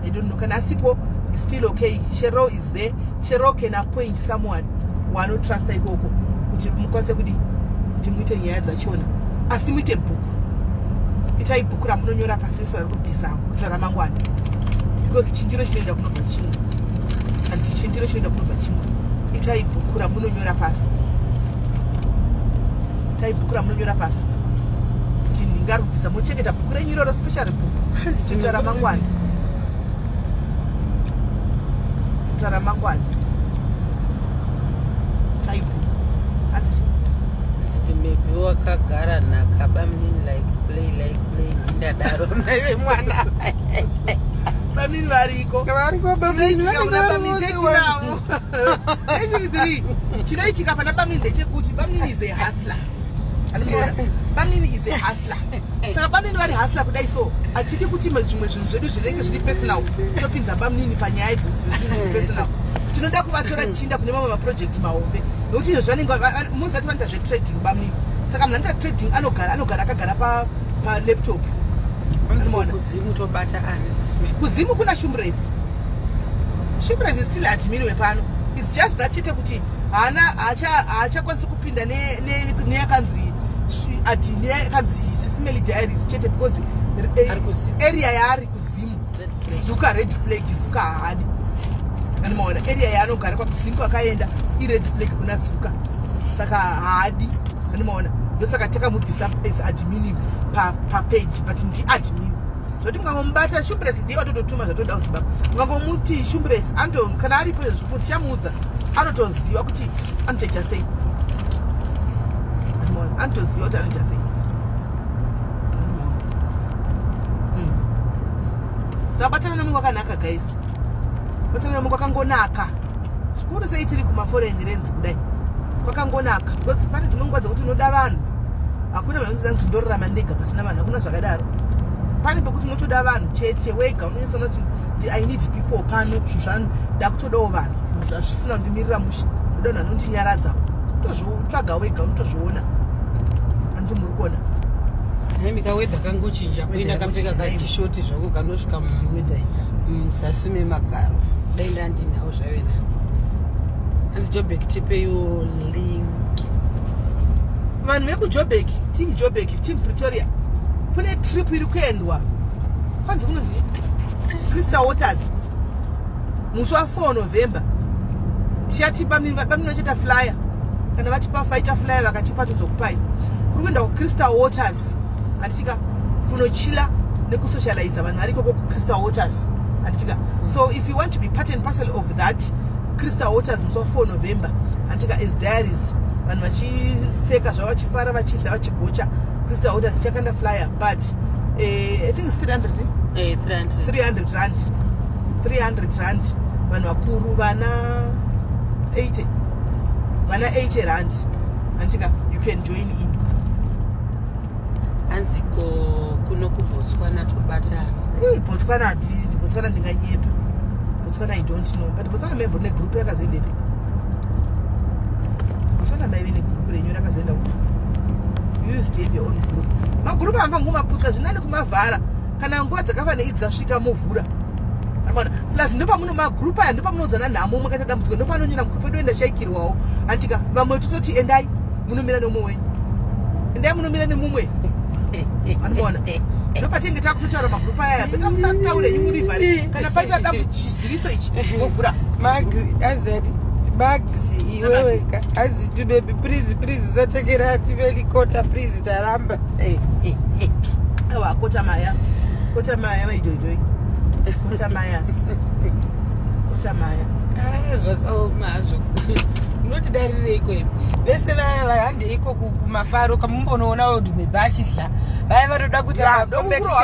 S2: I don't know. Kana asipo is still okay. Shero is there. Shero can appoint someone waanotrusta ikoko kuti mukwanise kudi kuti muite nyaya dzachona, asi muite bhuku, itai bhuku ramunonyora pasi vese vari kubvisa kuitira ramangwana, because chindiro chinoenda kunobva chimwe, handiti? Chindiro chinoenda kunobva chimwe. Itai bhuku ramunonyora pasi, itai bhuku ramunonyora pasi kuti ndingarubvisa, mochengeta bhuku renyu iroro, special bhuku kuitira ramangwana, kuitira ramangwana. Itai bhuku. Hanzi
S1: Kuti maybe wakagara nhaka bamunini, like play, like play, ndindadaro naive mwana.
S2: Bamunini variko.
S1: Variko bamunini.
S2: Chinoitika kuna
S1: Vanenge
S2: bamunini
S1: vari
S2: tetinawo three. Chinoitika pana bamunini ndechekuti bamunini is a hustler. Anomuona, bamunini is a hustler. Saka bamunini vari hustler kudai, so hatidi kuti zvimwe zvinhu zvedu zvinenge zviri personal topinza bamunini panyaya zvinhu zviri personal. Tinoda kuvatora tichiinda kune mamwe maproject mahombe, nokuti izvo zvanenge muzati vanoita zvetrading bamunini. Saka munhu anoita trading anogara akagara palaptop. Anomuona.
S1: Kuzimu tobata ani zisime?
S2: Kuzimu kuna Shumbresi. Shumbresi is still admin wepano. It's just that chete kuti haana, haachakwanisi kupinda neyakanzi ati neyakanzi Sisimeli Diaries chete, because
S1: Ari kuZimu.
S2: Area yaari kuZimu,
S1: Red flag.
S2: Zuka, red flag. Zuka haadi. Anomaona area yaanogara kwakuZimu kwakaenda ired flag kuna Zuka, saka haadi. Anomaona, ndosaka takamubvisa as admin papage, but ndiadmin zvoti mukangomubata Shumbresi, ndiye watototuma zvatoda kuZimbabwe. Mukangomuti Shumbresi ano, kana aripo izvo tichamuudza, anotoziva kuti anotoita sei. Anomaona, anotoziva kuti anoita sei. Anomaona. Saka batana nemi kwakanaka, guys, batana nemi kwakangonaka zvikuru sei tiri kumaforeign lands kudai, kwakangonaka because pane dzimwe nguva dzekuti unoda vanhu. Hakuna vanhu vanonzi ndorarama ndega pasina vanhu, hakuna zvakadaro. Pane pekuti unotoda vanhu chete, wega unonyatsoona kuti I need people pano, zvinhu zvangu ndakutodawo vanhu, zvinhu zvazvisina kundimirira mushe, ndoda vanhu vanondinyaradza. Tozvitsvaga wega, unotozviona. Handiti muri kuona?
S1: Haimi, kaweather kangochinja.
S2: Weather
S1: Kuenda kapfeka
S2: yakochinja.
S1: kachishoti zvako kanosvika
S2: Weather iyi.
S1: muzasi memagaro. Dai ndandinawo zvave nani. Hanzi Jobek, tipeiwo link.
S2: Vanhu vekuJobek, team Jobek, team Pretoria, kune trip iri kuendwa kwanzi kunonzi Crystal Waters musi wa4 November. Tichati bamini vachaita flyer, kana vatipa faita flyer, vakatipa tozokupai. Kuri kuenda kuCrystal Waters, handitika, kunochila nekusocializa vanhu vari ikoko kuCrystal Waters, handitika? So if you want to be part and parcel of that Crystal Waters musi wa4 November, handitika, as diaries, vanhu vachiseka zvavo, vachifara, vachidla, vachigocha, Crystal Waters, tichakanda flyer, but I think it's 300, eh?
S1: 300.
S2: 300 rand, 300 rand vanhu vakuru, vana 80, vana 80 rand, handitika? You can join in.
S1: Hanzi ko kuno kuBotswana tobatana?
S2: Eh, Botswana handiti, Botswana ndinganyepa. Botswana I don't know, but Botswana maybe negroup yakazoendepi. Fana maive negroup renyu rakazoenda ku you used to have your own group. Magroup amba ngomaputsa zvinani kumavhara kana nguva dzakafanira idzi dzasvika movhura. Akaona plus ndopamuno magroup aya ndopamunoudzana nhamo makaita dambudziko ndopanonyora mugroup edu enda shaikirwawo antika vamwe tototi endai munomira neumwe wenyu endai munomira nemumwe anoona ndopatinenge takutotaura magroup aya beta musataure henyu murivhari kana paita dambu chiziviso ichi movhura
S1: Max iwewe ka hanzi tubebi please please usatekera tivelikota please taramba.
S2: Awa kota maya kota maya maijoijoi kota mayas kota maya.
S1: Ah, zvakaoma hazvo. Munotidarireiko imi vese vaya vahandeiko kumafaro kamumbonoona udhumebha achidla vaya vanoda kuita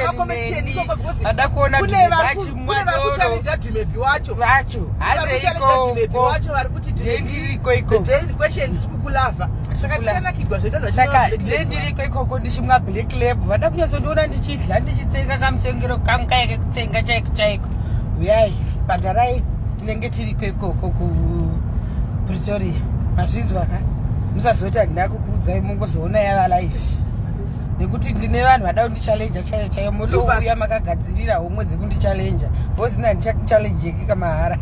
S2: macompetition ikoko because
S1: vada kuona
S2: kune vari kuchallenja dhumebi wacho
S1: vacho
S2: handeiko wacho vari kuti
S1: ndiriko iko
S2: the day in question ndiri kukulava saka tichanakigwa zvedu
S1: saka ndiriko ikoko ndichimwa black lab vada kunyatsondiona ndichidla ndichitsenga kamutsengero kangu kaya kekutsenga chaiko chaiko uyai bhadharai tinenge tiriko ikoko kupretoria mazvinzwa ka musazoti handina kukuudzai mungozoona yava life nekuti ndine vanhu vada kundichallenja chaiyo chaiyo motouya makagadzirira homwe dzekundichallenja because ini handichakuchallengeki kamahara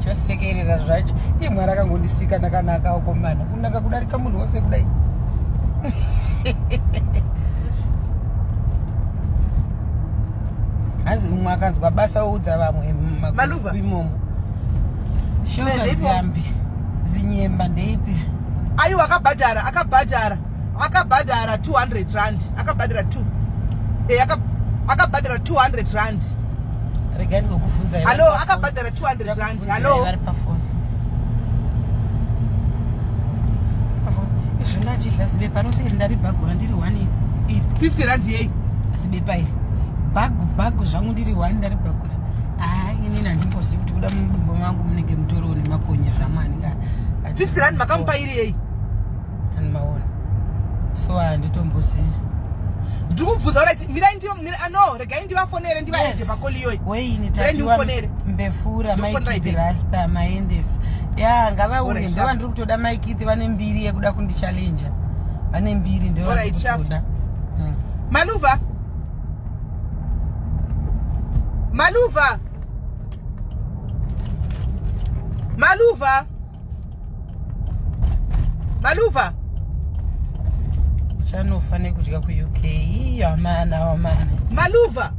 S1: chosekerera zvacho iye mwari akangondisika ndakanaka ukomana kunaka kudarika munhu wose kudai hanzi umwe akanzwa basa oudza vamwe
S2: Maluva.
S1: imomo shelter
S2: Ndeipo?
S1: ziyambi zinyemba ndeipi
S2: aiwa akabhadhara akabhadhara akabhadhara 200 rand akabhadhara 2 eh akabhadhara 200 rand.
S1: Regai ndikokubvunza.
S2: Hallo, akabhadhara 200 rand. Hallo,
S1: vari pafoni izvona achidla zibepa rose iri ndaribhagura ndiri one iri
S2: 50 rand yei?
S1: Zibepa iri bhagu bhagu zvangu ndiri one ndaribhagura. Haa, inini handimbozivi kuti kuda mudumbu mangu munenge mutoriwo nemakonye zvamwe anenge
S2: 50 rand makamupa iri yei?
S1: Andimaona, so handitombozivi.
S2: Ndiri kubvunza kuti mirai ndiyo no, regai ndivafonere ndivaedze pacall iyoyi.
S1: Weini.
S2: Regai
S1: Tapiwa
S2: ndikufonere.
S1: Mbefura.
S2: Ndikufonera
S1: Maikiti
S2: ipi?
S1: Rasta maendesa ya ngavauye.
S2: Alright,
S1: Ndova ndiri kutoda Maikiti vane mbiri yekuda kundichallenja vane mbiri.
S2: Alright, sharp.
S1: Ndovandiri kutoda.
S2: Maluva, Maluva, Maluva, Maluva.
S1: Uchanofa nekudya kuUK iyo amana wamana.
S2: Maluva.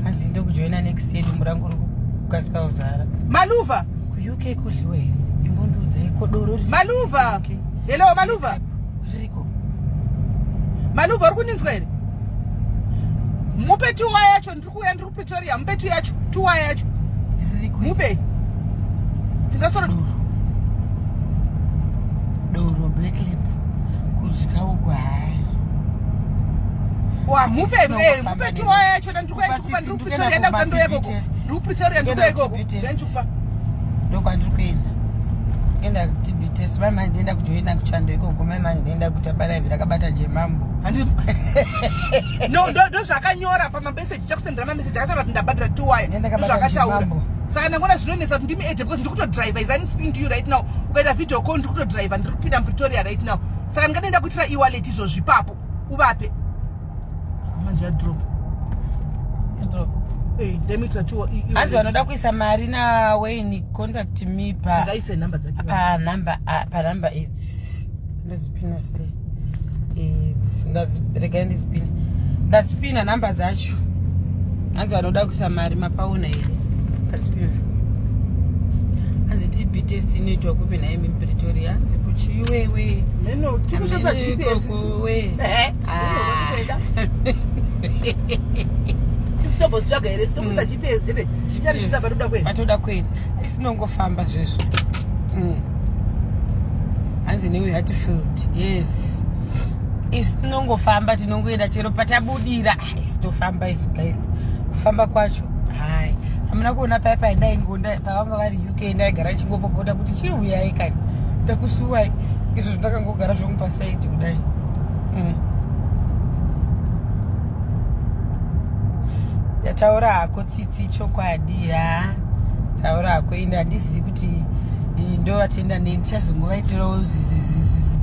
S1: Hanzi ndokujoina next year, dumbu rangu riri kukasika kuzara.
S2: Maluva.
S1: KuUK kudliwa here? Imbondiudzai kodoro riri
S2: Maluva.
S1: UK.
S2: Hello, Maluva.
S1: Ririko.
S2: Maluva, uri kundinzwa here? Mupe tuwa yacho, ndiri kuuya, ndiri kuPretoria. Mupe tu yacho, tuwa yacho.
S1: Ririko.
S2: Mupe tingasora.
S1: Doro, doro, black lab kudya uku haa.
S2: Wa mupe
S1: Tinongofamba
S2: mupe
S1: nemi.
S2: tuwa yacho, ndiri kuuya,
S1: Kupa
S2: ndiri
S1: tsitsi,
S2: kuPretoria,
S1: ndikuenda
S2: enda kutandoya
S1: kuma
S2: ikoko.
S1: TB test.
S2: Ndiri kuPretoria, ndiri kuuya
S1: Ndikuenda
S2: ikoko.
S1: TB test.
S2: Ndandichikupa.
S1: Ndokwandiri kuenda enda TB test mai manje ndienda kujoina kuchando ikoko mai manje ndienda kuita baraivhi rakabata jemambo.
S2: No, ndo zvakanyora pamameseji, chakusendera mameseji akataura kuti ndabhadhara 2 wire.
S1: Nenda kabata
S2: Ndozvakataura.
S1: jemambo.
S2: Saka ndangona zvinonetsa kuti ndimi ede because ndiri kutodrive. As I'm speaking to you right now, ukaita video call, ndiri kutodrive, ndiri kupinda muPretoria right now. Saka ndingatoenda kuitira e-wallet izvozvo ipapo uvape manje yadrop. Ndemiitira two.
S1: Hanzi vanoda kuisa mari naWayne, contact me pa
S2: Ngaise nhamba dzake.
S1: Panhamba panhamba idzi ndodzipina sei? Regai ndidzipine, ndadzipina nhamba dzacho. Hanzi vanoda kuisa mari mapaona here? Ndadzipina. Hanzi TB test inoitwa kupi nhaimi Pretoria? Hanzi kuchiwewe.
S2: Meno tikushandisa GPS isu.
S1: We. Ah.
S2: Isitombozvitsvaga here? Sitokuita GPS chete chicharisvitsa patoda kuenda.
S1: Patoda kuenda isinongofamba zvezvo. Hanzi newe Hatfield, yes, isi tinongofamba, tinongoenda chero patabudira. Ah, isi tofamba isu guys, kufamba kwacho hai hamuna kuona paya paindaingonda pavanga vari UK, ndaigara chingopopota kuti chiuyai kani, ndakusuwai. Izvo zvandakangogara zvangu pasaidi kudai. Ndataura hako Tsitsi, chokwadi. Ha, Taura hako, ende handizivi kuti ndovatenda nei. Ndichazongovaitirawo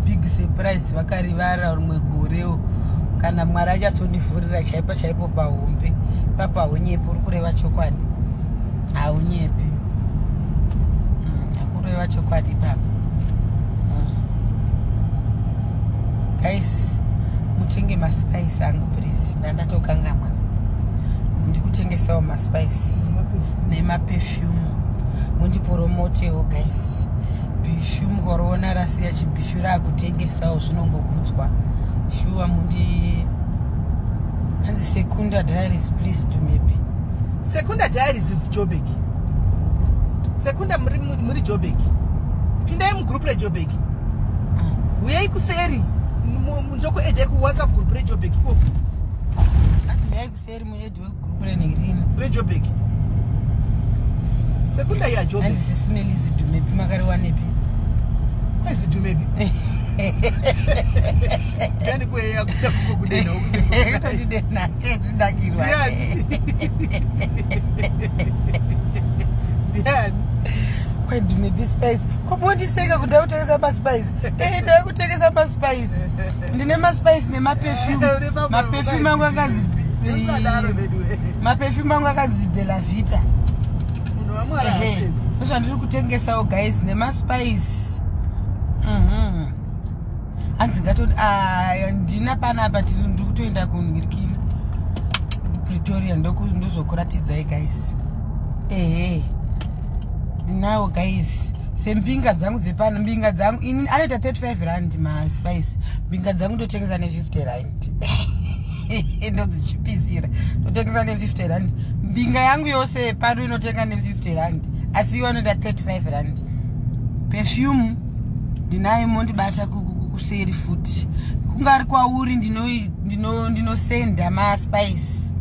S1: big surprise vakarivara rimwe gorewo, kana Mwari achatsondivhurira chaipo chaipo pahombe papa. Haunyepi, uri kureva chokwadi, haunyepi. Akureva chokwadi papa. Guys, mutenge maspice angu please, ndandatokangamwa. Ndikutengesawo maspice nemaperfume, mundipromotewo guys. Bhishu mukoriona rasiya chibhishu raakutengesawo, zvinongokudzwa shuwa. Mundi hanzi Secunda Diaries, please do maybe.
S2: Secunda Diaries is Jobek. Secunda, muri Jobek, pindai mugroup reJobek. Uyai kuseri, ndokuaddai kuWhatsApp group reJobek ikoko.
S1: Hanzi uyai kuseri muaddwe group renhirini.
S2: ReJobek. Sekunda yaJobek.
S1: Hanzi sisimelizi Dumebi makariwanepi?
S2: Kwezi Dumebi ndani kweya kuda kukudena.
S1: Kutondidena kendinakirwa.
S2: Ndiani?
S1: KweDumebi spice komondiseka kuti ndakutengesa maspice. Ndakutengesa maspice, ndine maspice nemaperfume. Maperfume angu akanzi
S2: Usadaro vedu.
S1: Maperfume angu akanzi Bella Vita.
S2: Munhu waMwari.
S1: Ehe,
S2: Haseki.
S1: Ndozvandiri kutengesawo guys, nemaspice. Hanzi ngatoti aya ndina panapa, tiri ndiri kutoenda kunhirikiri Pretoria, ndozokuratidzai guys. Ehe, ndinawo guys, sembinga dzangu dzepano. Mbinga dzangu ini anoita 35 rand maspice. Mbinga dzangu ndotengesa ne50 rand, ndodzichipisira, ndotengesa ne50 rand. Mbinga yangu yose pano inotenga ne50 rand, asi iwo anoita 35 rand. Perfume ndinayo, mondibata kuseri futi. Kungari kwauri, ndinosenda maspice.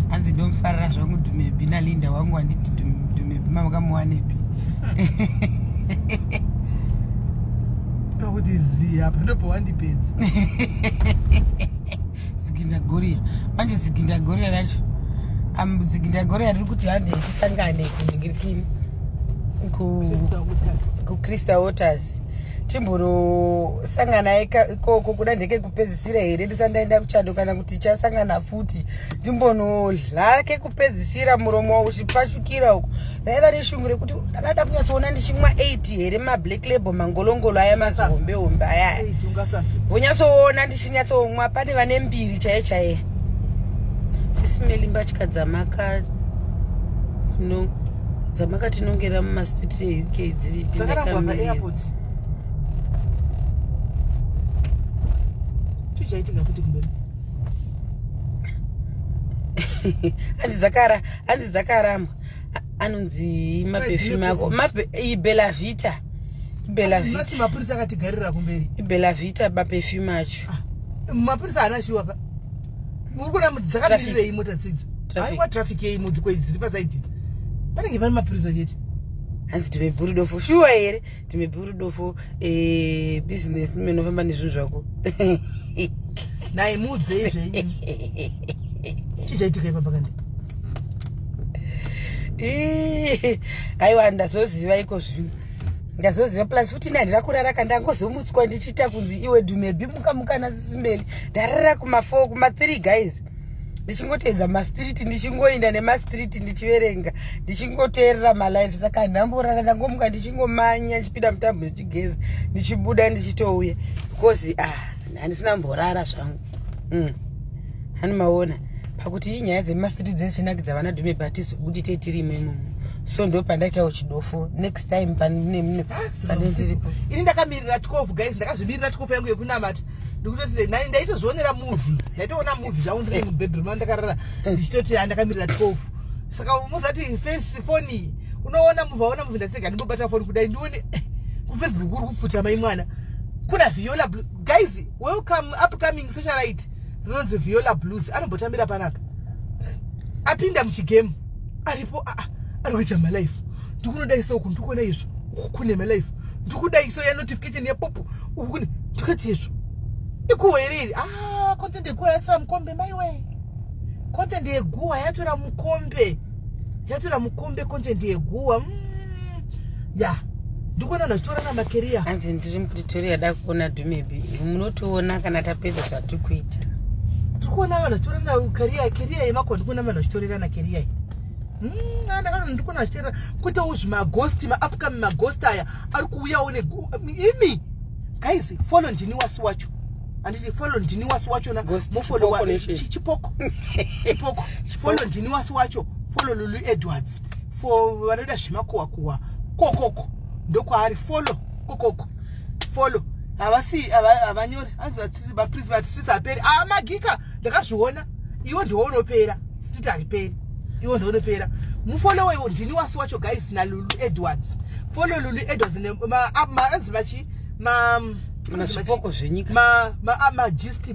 S1: Hanzi ndomufarira zvangu Dumebi naLinda wangu. Handiti Dumebi mamakamuwanepi?
S2: Pakuti zi apa ndopawandipedza.
S1: Zigindagoria manje, zigindagoria racho, zigindagoria riri kuti hande tisangane kunhingirikini kuCrystal Waters, timborosangana ikoko. Kuda ndekekupedzisira here ndisati ndaenda kuchando, kana kuti tichasangana futi? Ndimbonodla kekupedzisira, muromo uchipfashukira uko. Vaiva neshungu rekuti ndakada kunyatsoona ndichimwa 8 here, mablack label, mangolongolo aya, mazihombe hombe ayaya.
S2: Eight, ungasafi.
S1: Vonyatsoona ndichinyatsomwa. Pane vane mbiri chaiye chaiye. Sisimeli, mbatya dzamaka no dzamakatinongera mumastreet eUK dziripi?
S2: Dzakarangwa
S1: Ndakamirira.
S2: paairport. Chichaitika futi kumberi.
S1: Hanzi dzakara, hanzi dzakarambwa. Anonzi maperfume ako iBella Vita, iBella Vita.
S2: Masi mapurisa akatigarira kumberi.
S1: IBella Vita maperfume acho.
S2: Mapurisa haana shuwa pa muri kuona dzakamirirei mota dzidzo.
S1: Traffic.
S2: Aiwa, traffic yei mudziko idzi dziri paside idzi? Panenge pane mapurisa chete.
S1: Hanzi timebvuri dofo shuwa here? Timebvuri dofo, business menofamba nezvinhu zvako.
S2: Nai muudzei zvenyu, chichaitika ipapa kandi.
S1: Ii, aiwa, ndazoziva iko zvino, ndazoziva. Plus futi ini handina kurara, kandangozomutswa ndichiita kunzi iwe Dumebi, muka muka nasisimeli. Ndarara kuma4, kuma3 guys, ndichingoteedza mastreet, ndichingoinda nemastreet, ndichiverenga, ndichingoteerera malive. Saka handamborara, ndangomuka ndichingomanya, ndichipinda mutambo, ndichigeza, ndichibuda, ndichitouya because ah, handisina mborara zvangu. Hani maona pakuti inyaya dzemastreet dzechinakidza vana Dumebi, hatizobudi tetirimo imomo. So ndo pandaitawo chidofo. Next time pane ndiripo.
S2: Ini ndakamirira 12 guys, ndakazvimirira 12 yangu yekunamata. Ndikutoti ndaitozvionera movie, ndaitoona movie zvangu ndiri mubedroom mangu ndakarara, ndichitoti ndakamirira 12. Saka muzati face foni unoona movie, aona movie, ndati rega ndimbobata foni kudai ndione kuFacebook uri kupfuta mai mwana. Kuna Viola Blue. Guys, welcome upcoming socialite rinonzi Viola Blues, anombotambira panapa, apinda muchigame, aripo. Aa, ari kuita malive. Ndikunodai so uku ndikuona izvo, uku kune malive, ndikudai so yanotification yapopo, uku kune. Ndikati izvo ikuwa here iri? Ah, content yeguwa yatora mukombe maiwe, content yeguwa yatora mukombe. Tichatora mukombe content yeguwa. Ya, ndikuona vanhu vachitorana makeria.
S1: Hanzi ndiri muPretoria, da kuona Dumebi. Munotiona kana tapedza zvatiri kuita.
S2: Tiri kuona vanhu vachitorana keria, keria yemakuhwa. Ndikuona vanhu vachitorerana keria iyi. Ndakaona, ndikuona vachitorerana kuitawo zvimaghost, maupcoming maghost aya ari kuuyawo. Imi guys, follow Ndini Wasi Wacho, handiti? Follow Ndini Wasi Wacho na
S1: Ghost
S2: mufollow
S1: Chipoko Nation.
S2: Chipoko, chipoko. Follow Ndini Wasi Wacho, follow Lulu Edwards. For vanoda zvemakuhwa kuhwa, kokoko ndokwaari. Follow kokoko, follow. Havasi havanyori, hanzi vaprisi vatisisi haperi. Ah, magika ndakazviona. Iwe ndiwo unopera, street hariperi, iwe ndiwo unopera. Mufollowewo Ndini Wasi Wacho, guys, naLulu Edwards. Follow Lulu Edwards anzi machi ma
S1: Mazvipoko zvenyika.
S2: Magist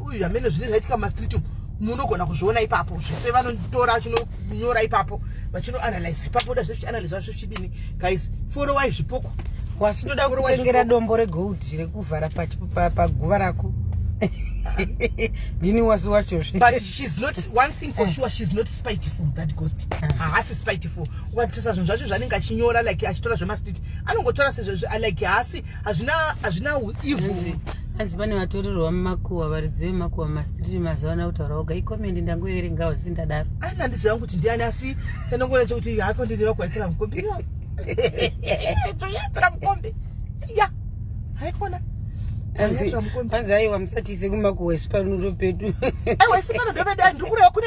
S2: uyu amene zvine zvaitika mumastreet umu, munogona kuzviona ipapo zvese. Vanotora vachinonyora ipapo, vachinoanalyza ipapo, da zvezvichianalyza zvezvichidini. Guys, followai zvipoko.
S1: Wasi toda
S2: Followa
S1: kutengera
S2: zvipoko.
S1: Dombo regold rekuvhara paguva rako. Ndini Wasi Wachozve.
S2: But she's not, one thing for sure, she's not spiteful, that ghost. Haasi spiteful. Ukatarisa zvinhu zvacho zvanenge achinyora, like achitora zvemastreet, anongotora sezvo, like haasi, hazvina evil.
S1: Hanzi pane vatorerwa mumakuhwa, varidzi vemakuhwa mumastreet mazuva ano kutaura oga. Icomment ndangoverengawo zisi ndadaro.
S2: Aina, handiziva kuti ndiani, asi chandongoona chekuti hako ndini vakuwaitira mukombe, toyatora mukombe ya haikona. Yatora mukombe.
S1: Hanzi aiwa, musatiise kumakuhwa, isu pano pedu.
S2: Aiwa, isi pano ndopedu. Ndikureva kune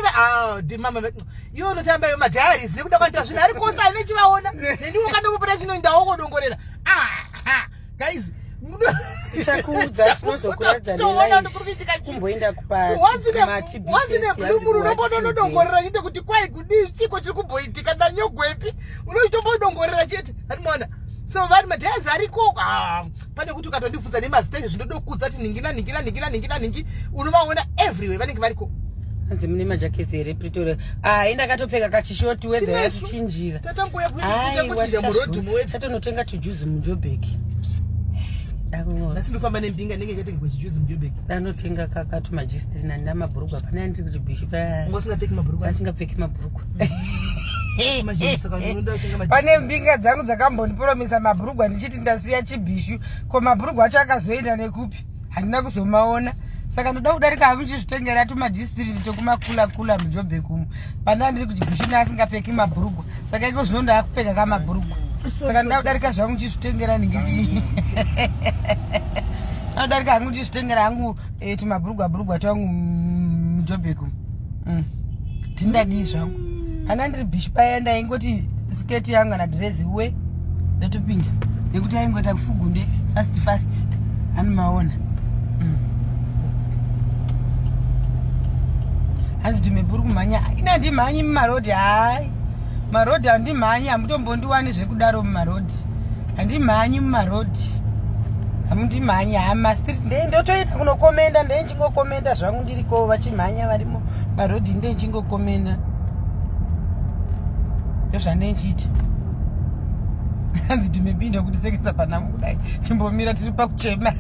S2: mama iwe unotamba iwe madiaries nekuda kwaita zvinhu ari kose ane chivaona nendiwo kandomupota chinoendawo kodongorera. Ah, guys.
S1: Tichakuudza, tinozokuradza.
S2: Toona ndikuri kuitika.
S1: Kumboenda
S2: Once in a blue moon unombononodongorera chete kuti kwai kudii, chiko chiri kumboitika, ndanyogwepi, unochitombodongorera chete, handimaona. So vari madiaries ariko. Ah, pane kuti ukatondibvunza nemazita izvo zvindodokudza kuti ningi naningi naningi naningi naningi, unovaona everywhere, vanenge variko.
S1: Hanzi mune majaketsi here Pretoria? Ai, ndakatopfeka kachishort, weather
S2: Tinesu.
S1: yatuchinjira.
S2: Tatangoya kuchinja murodhi muweather.
S1: Chatonotenga tujuzi muJobek.
S2: Nhasi ndofamba nembinga ndenge chatenge kuchijuzi muJobek.
S1: Ndanotenga kakatumajistiri nandina mabhurugwa pane andiri kuchibhishu paya.
S2: Unga usingapfeki mabhurugwa?
S1: Asingapfeki mabhurugwa.
S2: Manje saka unoda kutenga
S1: Pane mbinga dzangu dzakambondipromisa mabhurugwa ndichiti ndasiya chibhishu. Ko mabhurugwa acho akazoenda nekupi? Handina kuzomaona. Saka ndoda kudarika hangu ndichizvitengera tumajistiri tokumakula kula muJobek umu. Pana ndiri kuchibhishu neasingapfeki mabhurugwa, saka iko zvino ndaakupfeka kamabhurugwa. Saka ndoda kudarika zvangu ndichizvitengera ningii, anodarika hangu ndichizvitengera hangu tumabhurugwa bhurugwa twangu muJobek umu. Tindadii zvangu? Kana ndiri bhishu paya, ndaingoti sketi yangu kana dhirezi we ndotopinda, nekuti aingoita kufugunde fast fast, anomaona. Hanzi timepuri kumhanya. Ina handimhanyi mumarodhi. Hai, marodhi handimhanyi, hamutombondiwani zvekudaro mumarodhi. Handimhanyi mumarodhi, hamundimhanyi. Hamastreet ndei ndotoenda kunokomenda, ndei ndichingokomenda zvangu ndiriko, vachimhanya varimo marodhi, ndei ndichingokomenda, ndozvandei nchiita. Hanzi timepinda kutisekesa panhamo kudai, chimbomira, tiri pakuchema.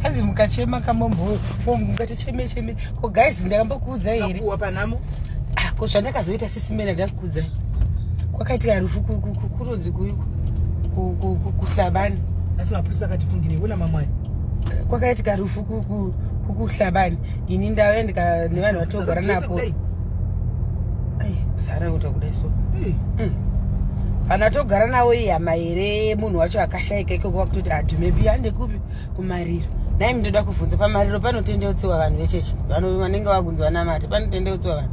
S1: Hanzi mukachema kamombo mungaticheme cheme. Ko guys, ndakambokuudzai here?
S2: Kuwa panhamo.
S1: Ah, ko zvandakazoita sisimena, ndakukuudzai kwakaitika rufu kuronzi kuHlabane.
S2: Asi mapurisa akatifungirei una mamwai?
S1: Kwakaitika rufu kukuHlabane. Ini ndauya ndika nevanhu vatogara napo. Ai, zara kuita kudai so. Vanhu vatogara navo ihama here? Munhu wacho akashaika ikoko, vakutoti ati maybe hande kupi, kumariro. Nai ndoda kubvunza, pamariro panotendeutsiwa vanhu vechechi? Vanenge vakunzi vanamate, panotendeutsiwa vanhu?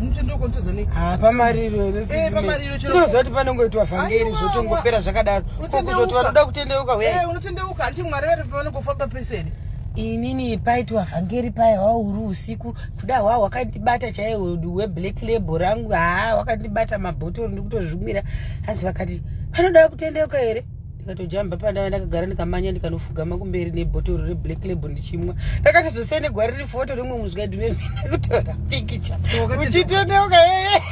S2: Muchendokonzezani.
S1: Ha, pamariro here?
S2: Pamariro
S1: Ndinoziva kuti panongoitwa vhangeri,
S2: Aiwa,
S1: zvotongopera zvakadaro. Ko
S2: Unotendeuka.
S1: kuzoti vanoda kutendeuka, uyai.
S2: Unotendeuka, hanti Mwari vari pavanongofamba peseri.
S1: Inini paitwa vhangeri paya, hwauri usiku kuda, hwa hwakandibata chaiwo weblack label rangu. Haa, wakandibata mabhotoro, ndikutozvimwira. Hanzi vakati panoda kutendeuka here, ndikatojamba pandava ndakagara, ndikamanya, ndikanofugama kumberi nebhotoro reblack label ndichimwa. Ndakatozosendegwa riri foto rimwe muzvikadhumemina kutora pikicha.
S2: So
S1: Uchitendeuka yeye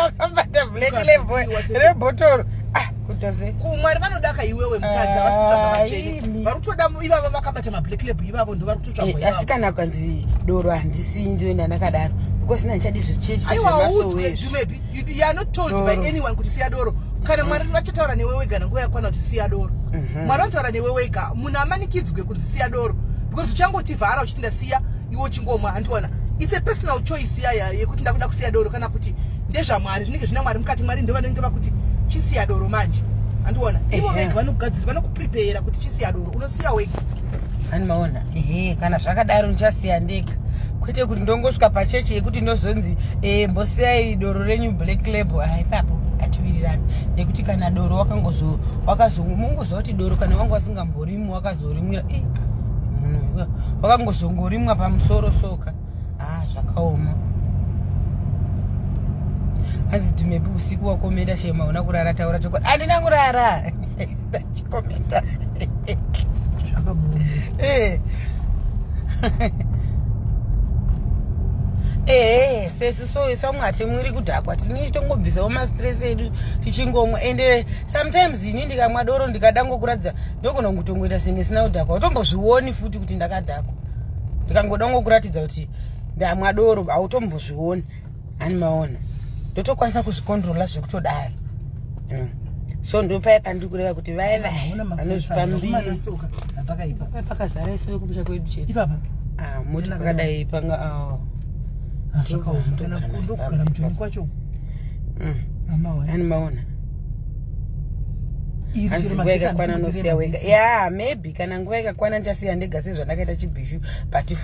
S1: wakabata black label rebhotoro. Ah, kutose.
S2: Kumwari vanodaka iwewe mutadzi, havasi kutsvaga vatsvene.
S1: Imi.
S2: Vari kutoda ivavo vakabata mablack label, ivavo ndo vari kutotsvagwa
S1: Asi
S2: ivavo.
S1: kana kukanzi doro handisi, ndoenda ndakadaro. Because nandichadi zvichechi.
S2: Aiwa, hauudzwe, Dumebi. You are not told by
S1: Doro.
S2: anyone kuti siya doro. Kana Mwari vachataura newe wega nanguva yakwana kuti siya doro. Mwari vanotaura newe wega. Munhu amanikidzwe kunzi siya doro, because uchangotivhara uchiti ndasiya, iwe uchingomwa, handiona. It's a personal choice yaya yekuti ndakuda kusiya doro kana kuti ndezvaMwari, zvinenge zvina Mwari mukati. Mwari ndo vanenge vakuti chisiya doro manje, handiona. Ivo vega vanokugadzira, vanokuprepare kuti chisiya doro, unosiya wega.
S1: Hani maona? Ehe, kana zvakadaro ndichasiya ndega, kwete kuti ndongosvika pachechi yekuti ndozonzi mbosiyai doro renyu, Black Label. Ah, ipapo hatiwirirani, nekuti kana doro wakangozo wakazomungoziva kuti doro kana wanga wasingamborimwi, wakazorimwira munhu wakangozongorimwa pamusoro soka. Ah, zvakaoma. Hanzi Dumebi, usiku wakomenda shema, una kurara? Taura chokwadi, handina kurara, ndachikomenda.
S2: Zvakabuda.
S1: Sesu so samwe hatimwiri kudhakwa, tinichitongobvisawo mastress edu tichingomwa. Ende sometimes ini ndikamwa doro, ndikada ngokuratidza, ndogona kutongoita senge sina kudhakwa, utombozvioni futi kuti ndakadhakwa. Ndikangoda ngokuratidza kuti ndamwa doro, hautombozvioni. Hani maona, ndotokwanisa kuzvicontrola zvekutodaro. So ndopaya pandiri kureva kuti vaya vaya vanozvipa mbiri.
S2: Soka hapakaipa.
S1: Paya pakazara isu vekumusha kwedu chete.
S2: Ipapa.
S1: Ah, moti pakadai panga, ah.
S2: Ah, zvakaoma kana ndokugara mujoni kwacho. Amawa.
S1: Hani maona?
S2: Iri
S1: Hanzi
S2: chero
S1: nguva
S2: magetsi
S1: ikakwana
S2: handikuti
S1: unosiya wega.
S2: remagetsi.
S1: Ya, maybe kana nguva ikakwana ndichasiya ndega sezvandakaita chibhishu, but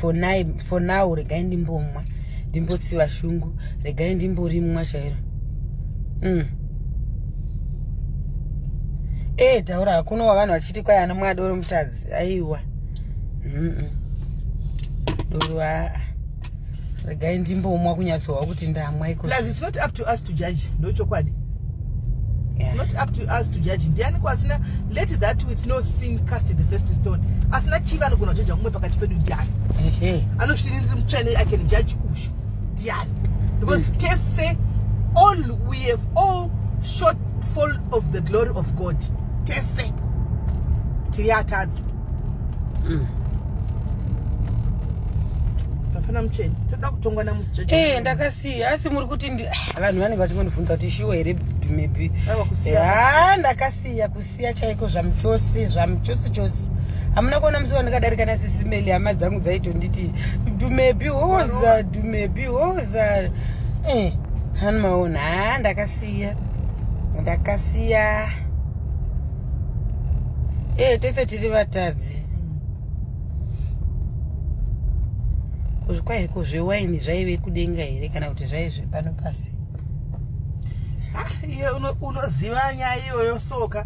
S1: for now regai ndimbomwa, ndimbotsiva shungu, regai ndimborimwa chairo. Taura hakuna wavanhu vachiti kwai anomwa doro mutadzi. Aiwa. Doro aa, regai ndimbomwa kunyatsohwa kuti ndamwa iko.
S2: Plus it's not up to us to judge, ndochokwadi. It's not up to us to judge. Ndiani kwasina? Let that with no sin cast the first stone. Asina chivi anogona kujaja kumwe pakati pedu ndiani? Anosviti ndiri mutsvene, I can judge ushu, ndiani? Because tese, all we have all shortfall of the glory of God. Tese tiri atadzi. Hapana mutsvene, toda kutongwa namujaji.
S1: Ndakasiya, asi muri kuti ah, vanhu vanenge vachingondibvunza kuti shuwa here, maybe.
S2: Aiwa, kusiya.
S1: Ha, ndakasiya, kusiya chaiko, zvamuchose, zvamuchose chose. Hamuna kuona musi wandakadarika nasisimeli, hama dzangu dzaitonditi Dumebi hoza, Dumebi hoza. Hani maona? Ha, ndakasiya, ndakasiya. Tese tiri vatadzi. Kwaiko zvewaini zvaive kudenga here kana kuti zvaive zvepano pasi?
S2: Ah, iye unoziva nyaya iyoyo soka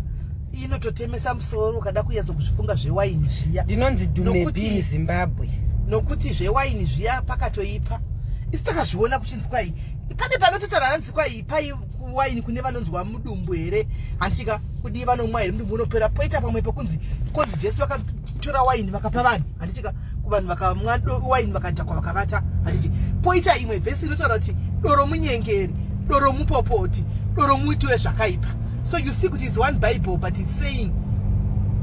S2: inototemesa musoro ukada kunyatso kuzvifunga zvewaini zviya.
S1: Ndinonzi Dumebi Zimbabwe.
S2: Nokuti zvewaini zviya pakatoipa, isi takazviona kuchinzi kwai pane panototaura hanzi kwai ipai waini kune vanonzwa mudumbu here, handichika kudii, vanomwa here mudumbu unopera. Poita pamwe pekunzi konzi Jesu vakatora waini vakapa vanhu, handichika, kuvanhu vakamwa waini vakadhakwa vakavata, handiti. Poita imwe vhesi inotaura kuti doro munyengeri, doro mupopoti, doro muiti wezvakaipa. So you see kuti it's one Bible, but it's saying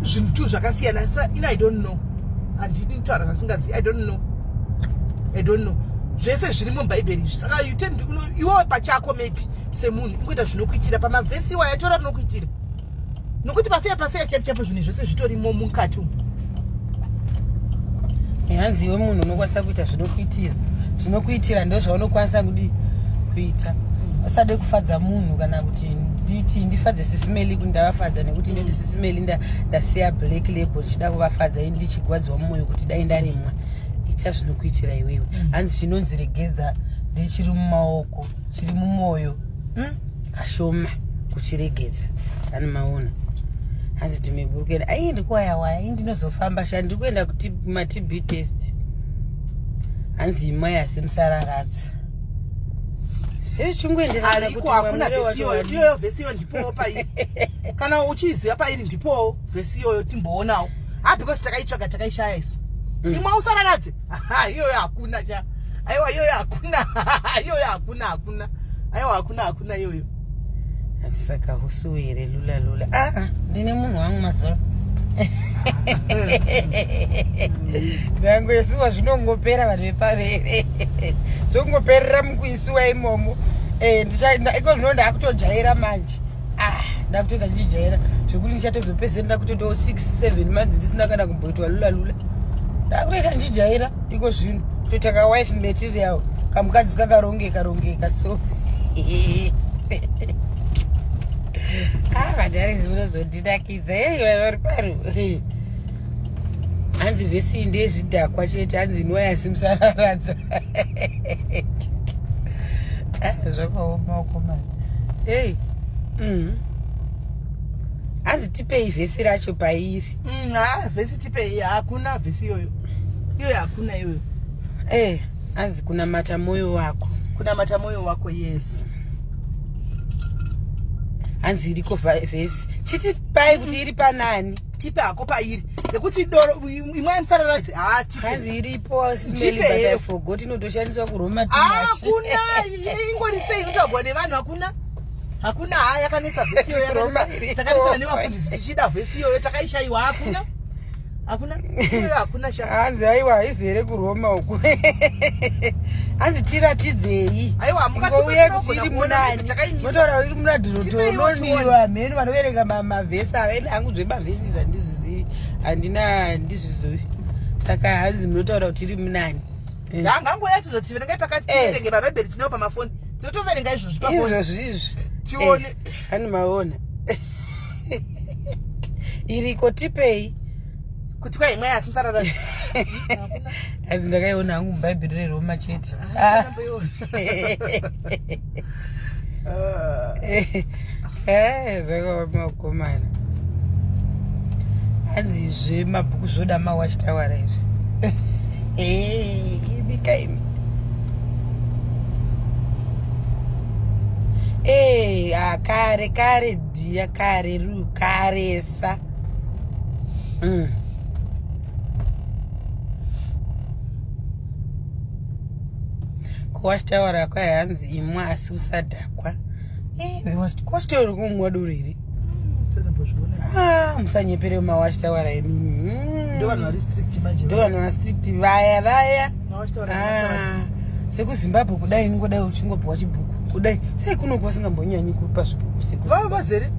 S2: zvinhu two zvakasiyana. So in I don't know, handidi kutaura zvandisingazivi. I don't know, I don't know. Zvese zviri mubhaibheri izvi. Saka you tend iwewe pachako maybe semunhu ingoita zvinokuitira pamavhesi iwaya, tora rinokuitira, nokuti pafeya pafeya chaipo chaipo zvinhu zvese zvitorimo mukati umu.
S1: Hanzi iwe munhu unokwanisa kuita zvinokuitira, zvinokuitira ndo zvaunokwanisa kudi kuita. Usade kufadza munhu kana kuti nditi ndifadze Sisimeli kuti ndavafadza, nekuti ndoti Sisimeli ndasiya Black Label ndichida kuvafadza, ini ndichigwadziwa mumwoyo kuti dai ndarimwa. Ita zvinokuitira iwewe. Hanzi chinonzi regedza ndechiri mumaoko, chiri mumwoyo, Kashoma kuchiregedza. Ani maona? Hanzi Dumebi kuenda, ai, ndikuwayawaya, ii, ndinozofamba sha, ndiri kuenda kumatb test. Hanzi imai asi musararadza sezvichingoenderana.
S2: Ariko, hakuna vhesi iyoyo. Iyoyo vhesi iyoyo ndipowo pairi, kana uchiiziva pairi ndipowo vhesi iyoyo timboonawo. Ha, because takaitsvaga takaishaya isu. Imwe usararadze. Ha, iyoyo hakuna cha, aiwa, iyoyo hakuna, iyoyo hakuna, hakuna, aiwa, hakuna, hakuna iyoyo.
S1: Saka husu here, lula lula? Aa, ndine munhu wangu mazuva. Ndangoisiwa zvinongopera vanhu veparere zvongoperera mukuisiwa imomo. Eh, iko zvino ndakutojaira manje. Ah, ndakutoita ndichijaira zvekuti ndichatozopedzisira ndakutoitawo 6 7 months ndisina kana kumboitwa lula lula. Ndakutoita ndichijaira iko zvino kutoita ka wife material kamukadzi kakarongeka rongeka so. Ah, vadhari zvinozondinakidza. Hey, vari paro. Hanzi vhesi iyi ndeyezvidhakwa chete, hanzi inwai asi musararadza. Ah, zvakaoma ukomana. Hey. Hanzi tipei vhesi racho pairi.
S2: Ha, vhesi tipei, hakuna vhesi iyoyo. Iyoyo hakuna iyoyo.
S1: Eh, hanzi kunamata moyo wako.
S2: Kunamata moyo wako, yes.
S1: Hanzi iriko vhesi. Chiti pai kuti iri panani.
S2: Tipe hako pairi. Nekuti doro imwe yemusararadzi ha tipe.
S1: Hanzi iripo
S2: Tipe
S1: smell but I
S2: here.
S1: forgot inotoshandiswa kuroma
S2: Hakuna, ingori sei inotaurwa nevanhu hakuna. Hakuna, ha yakanetsa vhesi iyoyo
S1: Roma
S2: yakanetsa.
S1: iriko.
S2: Takanetsana nevafundisi tichida vhesi iyoyo takaishayiwa hakuna. Hakuna. Iyoyo hakuna sha.
S1: Hanzi aiwa haizi here kuroma uku. Hanzi tiratidzei.
S2: Aiwa, mukati
S1: Ingouye
S2: mwedu
S1: kuti iri
S2: tinogona kuona
S1: munani.
S2: kuti takaimisa.
S1: Motaura iri muna
S2: Tipeiwo
S1: Deuteronomio hameno vanoverenga mavhesi ava. Ene hangu zvemavhesi handizvizivi. Handina handizvizivi. Saka hanzi munotaura kuti iri munani. Eh.
S2: Ngangouya tizoti verengai pakati
S1: Eh.
S2: tiverenge mabhaibheri tinewo pamafoni. Tinotoverenga izvozvi pafoni.
S1: Izvozvi izvi.
S2: Tione.
S1: Eh, hani maona. Iriko tipei.
S2: Kuti kwai imwe asi musararadzi.
S1: Hanzi ndakaiona hangu mubhaibheri reroma chete. Eh, zvakaoma ukomana. Hanzi zvemabhuku zvoda mawatchtower izvi. Eh, ibika imi. Eh, ah, kare kare dhiya kare ru karesa. Kuwatchtower kwai hanzi imwa asi usadhakwa. Eh, kuwatchtower kumwa doro here? Ah, musanyepere mawatchtower imi.
S2: Ndo vanhu vari strict manje.
S1: Ndo vanhu vari strict vaya vaya.
S2: Mawatchtower
S1: Ah, sekuZimbabwe kudai ingodai uchingopiwa chibhuku kudai sei kunoku vasingambonyanyi kupa zvibhuku seku
S2: Vava vazere.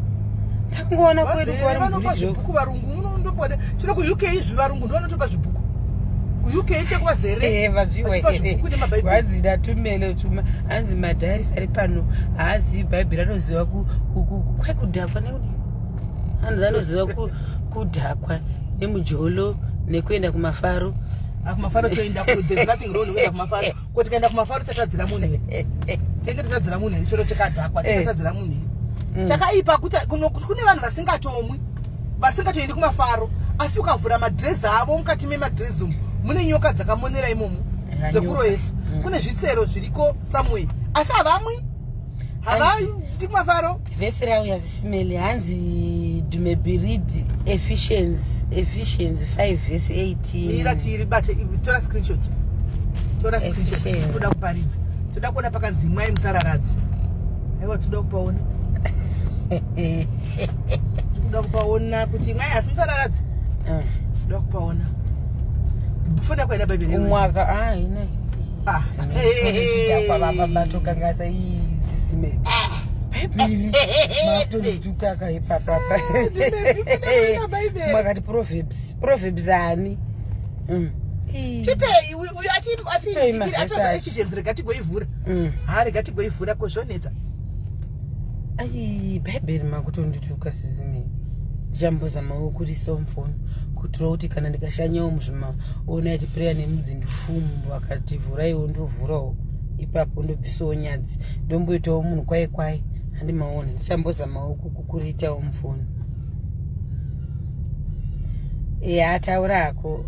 S1: Takungoona kwedu
S2: Vazere
S1: kuvari
S2: vanopa
S1: mubhuriji
S2: zvibhuku varungu munondokuona. Chino kuUK izvi varungu ndo vanotopa zvibhuku. KuUK chekuvazere.
S1: Eh, vazviwa
S2: Vachipa zvibhuku nemabhaibheri.
S1: Hanzi ndatumele tuma hanzi madhairisi ari pano haazivi bhaibheri anoziva kwai kudhakwa nekudi hanzi anoziva kudhakwa nemujolo nekuenda kumafaro.
S2: Ah, kumafaro toenda ku there's nothing wrong nekuenda kumafaro. Ko tikaenda kumafaro tatadzira munhu. Tinenge tatadzira munhu chero tikadhakwa
S1: Eh.
S2: tatadzira munhu. Chakaipa kuti kune vanhu vasingatomwi vasingatoendi kumafaro asi ukavhura madhirezi avo mukati memadhirezi umu mune nyoka dzakamonera imomo
S1: Ya,
S2: dzekuroyesa.
S1: nyoka.
S2: Kune zvitsero zviriko somewhere asi havamwi havaendi kumafaro.
S1: Vhesi rauya zisimeli hanzi dumebirid Ephesians 5 verse 18.
S2: Mira tiri bate tora screenshot. Tora screenshot.
S1: Ephesians.
S2: Toda kuparidza. Toda kuona pakanzi imwai musararadzi. Aiwa toda kupaona. Toda kupaona kuti imwai asi musararadzi. Toda kupaona. Foni yako haina bhaibheri iwe?
S1: Umwaka ah ine.
S2: Ah.
S1: Batokangasa izisime. Bhaibheri. Matonditukaka ipapapa.
S2: Bhaibheri.
S1: Makati Proverbs. Proverbs ani?
S2: Tipei uyu
S1: Tipei mavhesi
S2: ati
S1: acho.
S2: Ephesians rega tigoivhura. Ha rega tigoivhura ko zvonetsa.
S1: Ai bhaibheri makutondituka sizimei. Ndichambozamawo kurisa mufoni kuitira kuti kana ndikashanyawo muzvima ona ati prayer nemudzi ndifumu vakati vhuraiwo ndovhurawo ipapo ndobvisawo nyadzi ndomboitawo munhu kwai kwai handimaona ndichambozamawo kukuriitawo mufoni. Ya taura hako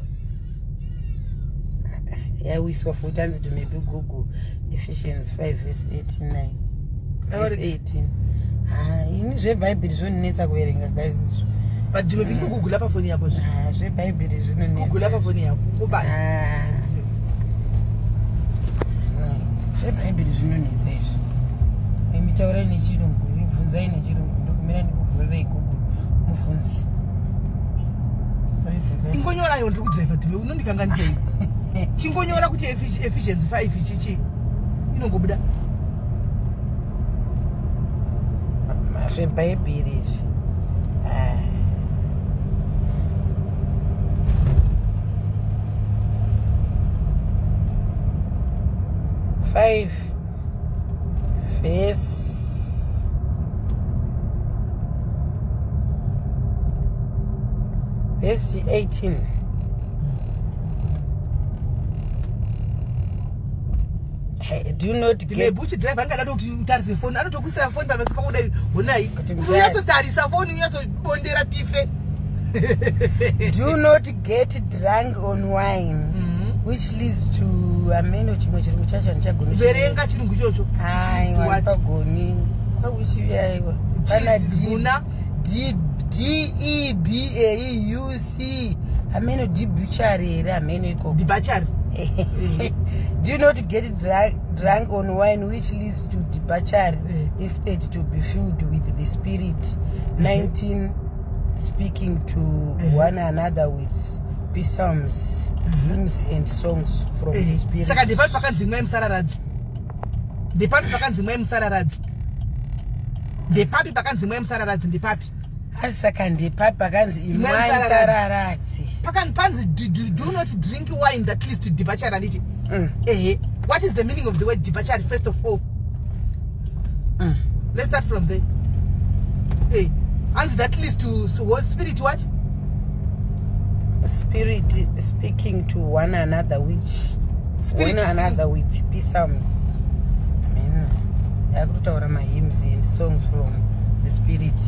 S1: yawiswa futi hanzi to maybe Google Ephesians 5 verse 89 verse 18. Ah, ini zvebhaibheri zvinonetsa kuverenga guys izvo.
S2: But ndime kugugula pafoni yako zve.
S1: Ah, zvebhaibheri zvinonetsa.
S2: Gugula pafoni yako. Kubaya.
S1: Ah. Zvebhaibheri zvinonetsa izvi. Imi taurai nechirungu, bvunzai nechirungu, ndokumira ndikuvhurirai Google mubvunzi.
S2: Ingonyorayo ndiri kudriver time unondikanganisa iwe. Chingonyora kuti Ephesians 5 chichi inongobuda.
S1: Zvebhaibheri izvi. Ah. Five verse verse 18. Hey, do not get
S2: Ndimebuchi driver angada kuti utarise foni anotokuisira foni pameso pako kudai honai.
S1: Kuti mudhara.
S2: Unyatsotarisa foni unyatsobondera tife.
S1: Do not get drunk on wine, which leads to ameno chimwe chirungu chacho handichagoni.
S2: Verenga chirungu ichocho.
S1: Aiwa,
S2: What?
S1: pagoni kwakuchiaiwa pana D
S2: Guna.
S1: D D E B A U C ameno debauchery here ameno ikoko.
S2: Debauchery.
S1: Do not get drunk on wine, which leads to debauchery. Instead, to be filled with the Spirit. 19 Speaking to one another with psalms, hymns and songs from the Spirit.
S2: Saka ndepapi pakanzi imwai musararadzi? Ndepapi pakanzi imwai musararadzi? Ndepapi pakanzi imwai musararadzi? Ndepapi?
S1: Asi saka ndepapi pakanzi
S2: Imwai
S1: imwai
S2: musararadzi?
S1: musararadzi?
S2: Panzi do not drink wine that leads to debauchery anditi? Ehe. What is the meaning of the word debauchery first of all? Let's start from there. Hey, and that leads to so what spirit what?
S1: Spirit speaking to one another, which
S2: Spirit
S1: one another with psalms. Amen. Yakutotaura mahymns and songs from the Spirit.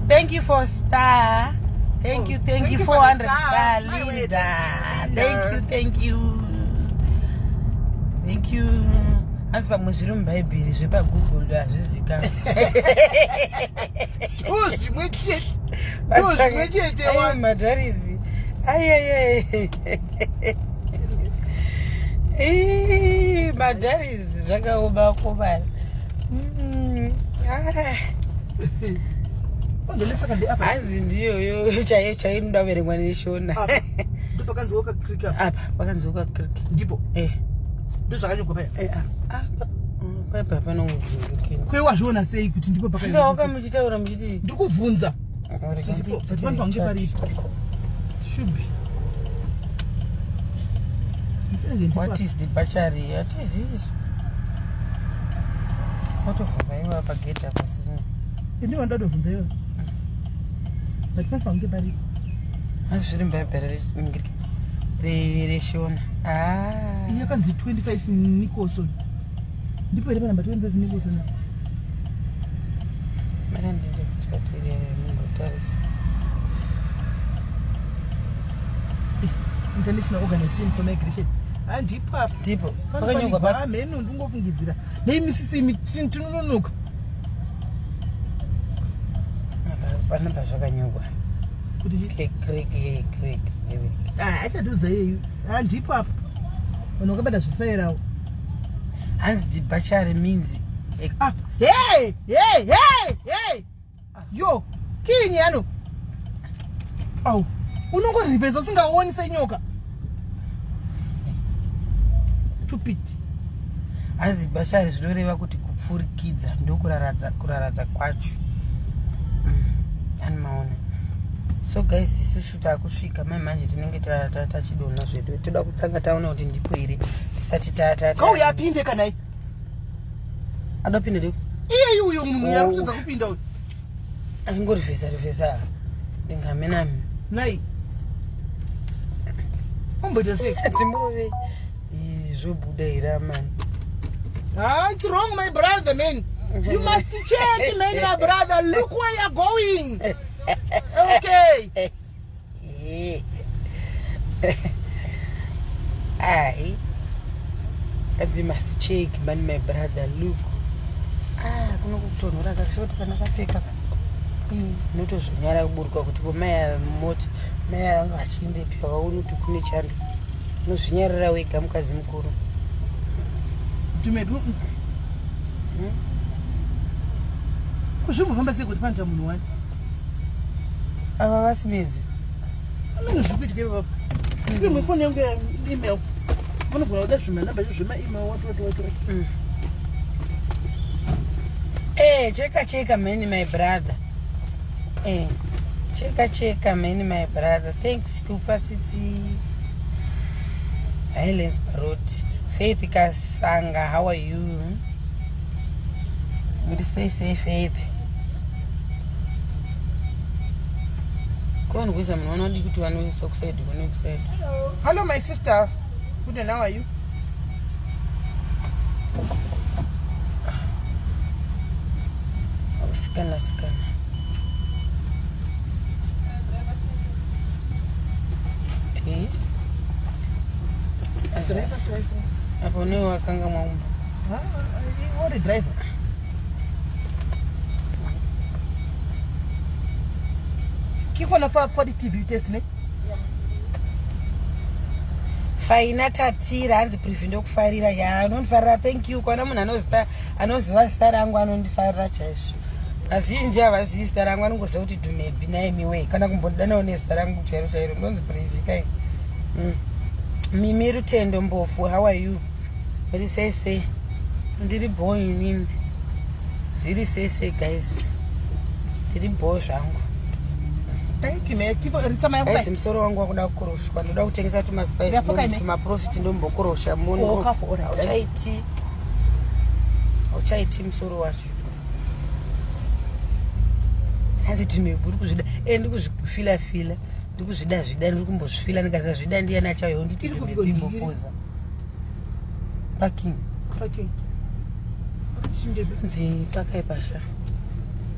S1: Thank you for star. Thank
S2: Oh,
S1: you, thank
S2: thank
S1: you,
S2: you for the
S1: 400 star,
S2: stars. My way,
S1: Linda.
S2: thank you,
S1: Thank you,
S2: Linda.
S1: thank you. Thank you. Asi pamwe zviri mubhaibheri zvepagoogle hazvizikanwa.
S2: Oh, zvimwe chete. Ndo zvimwe chete
S1: Ai,
S2: wani.
S1: madharisi. Aiaiai. Madharisi zvakaoma komana. Ah.
S2: Ondole saka ndi apa.
S1: Hanzi ndiyoyo chaiyo chaiyo inoda kuverengwa neshona.
S2: Apa. Ndo pakanzi Walker Creek apa.
S1: Apa pakanzi Walker Creek.
S2: Ndipo.
S1: Eh.
S2: Ndo zvakanyorwa paya.
S1: Eh, apa. Paipa hapana kuvhundukira.
S2: Kwe wazviona sei kuti ndipo pakanyorwa?
S1: Ndaoka muchitaura muchiti
S2: Ndiri kubvunza. Ndipo but vanhu vange paripo. Should be. Ndinenge ndipo
S1: What
S2: apa.
S1: is debauchery? Hatizivi isu. Watobvunza iwe pagedhi apa sisi.
S2: Ini wandadobvunza iwe. But vanhu vange paripo.
S1: Hanzi zviri mubhaibheri reshona. Ah.
S2: Iyo yakanzi 25 Nicholson. Ndipo here panamba 25 Nicholson apa?
S1: Mara ndinde kuchatiri mungotarisa.
S2: International Organization for Migration. Handipo apa.
S1: Ndipo pakanyorwa papi?
S2: Mheno ndingofungidzira. Nei misisi imi tinononoka.
S1: Apa pana pazvakanyorwa.
S2: Kuti chi?
S1: Creek Creek.
S2: Ah, achatiudza iyeyu. Handipo apa. Vanhu vakabata zvifairawo.
S1: Hanzi debauchery means a
S2: Ah, hey, hey, hey, hey. Yo, kinyi ano. Au, unongorivhesa usingaoni senyoka. Stupid.
S1: Hanzi debauchery zvinoreva kuti kupfurikidza ndokuraradza kuraradza kwacho. Ani maona. So guys, isusu takusvika mai manje tinenge tachidonha zvedu. Toda kutanga taona kuti ndipo here tisati ta ta.
S2: Kauya apinde kana iye.
S1: Adopinde ndipo.
S2: Iyeyu uyo munhu
S1: Oh.
S2: yari kutadza kupinda uyu.
S1: Angorivhesa rivhesa. Ndingamenami.
S2: Nai. Umboita sei?
S1: Dzimurove. Zvobuda here amani?
S2: Ah, it's wrong, my brother, man. You must check, man, my brother. Look where you're going. Okay.
S1: Ai. As you must check, man, my brother. Look. Ah, kuno kutonhora kashoti kana kapfeka. Unotozonyara kuburuka kuti ko mai moti mai anga achiendepi havaoni kuti kune chando. Unozvinyarira wega mukadzi mukuru.
S2: Dumedu. Kuzvimbofamba sei kuti panoita munhu wani?
S1: Ava vasimedzi.
S2: Amene zviri kuitika ipapo. Imwe foni yangu yaemail. Vanogona kuda zvimanamba izvo zvemaemail what what what what.
S1: Eh, cheka cheka many my brother. Eh, cheka cheka many my brother. Thanks kufa tsitsi. Highlands Road. Faith Kasanga, how are you? Muri sei sei Faith? Ko ndikuisa munhu vanodi kuti vanoisa kusaidi kune kusaidi.
S2: Hello my sister. Good and how are you?
S1: Sikana sikana. Eh?
S2: Driver's license.
S1: Apo newe wakanga mwaumba.
S2: Ah, uri driver. Ke gona fa fa di-TB test ne?
S1: Faina Tatira hanzi Privi ndokufarira ya unondifarira thank you kwana munhu anozita anoziva zita rangu anondifarira chaizvo vazhinji havazivi zita rangu anongoziva kuti Dumebi naimiwei kana kumbondidanawo nezita rangu chairo chairo ndonzi Privi kai Mimi Rutendo Mbofu how are you muri sei sei ndiri bho inini zviri sei sei guys ndiri bho zvangu
S2: Thank you, man. Tipo ritsa mai
S1: Guys, musoro wangu wakuda kukoroshwa ndoda kutengesa
S2: Yafoka ine?
S1: tumaprofit ndombokorosha
S2: Oh, kafu, alright.
S1: munoauchaiti auchaiti musoro wacho hanzi timeburi kuzvida e ndikuzvifila fila ndikuzvida zvida ndiri kumbozvifila ndikasazvida ndiyani achauya nditi
S2: Iri kupiko ndiri?
S1: imbopoza parking
S2: Parking. Chindebe.
S1: nzi pakaipasha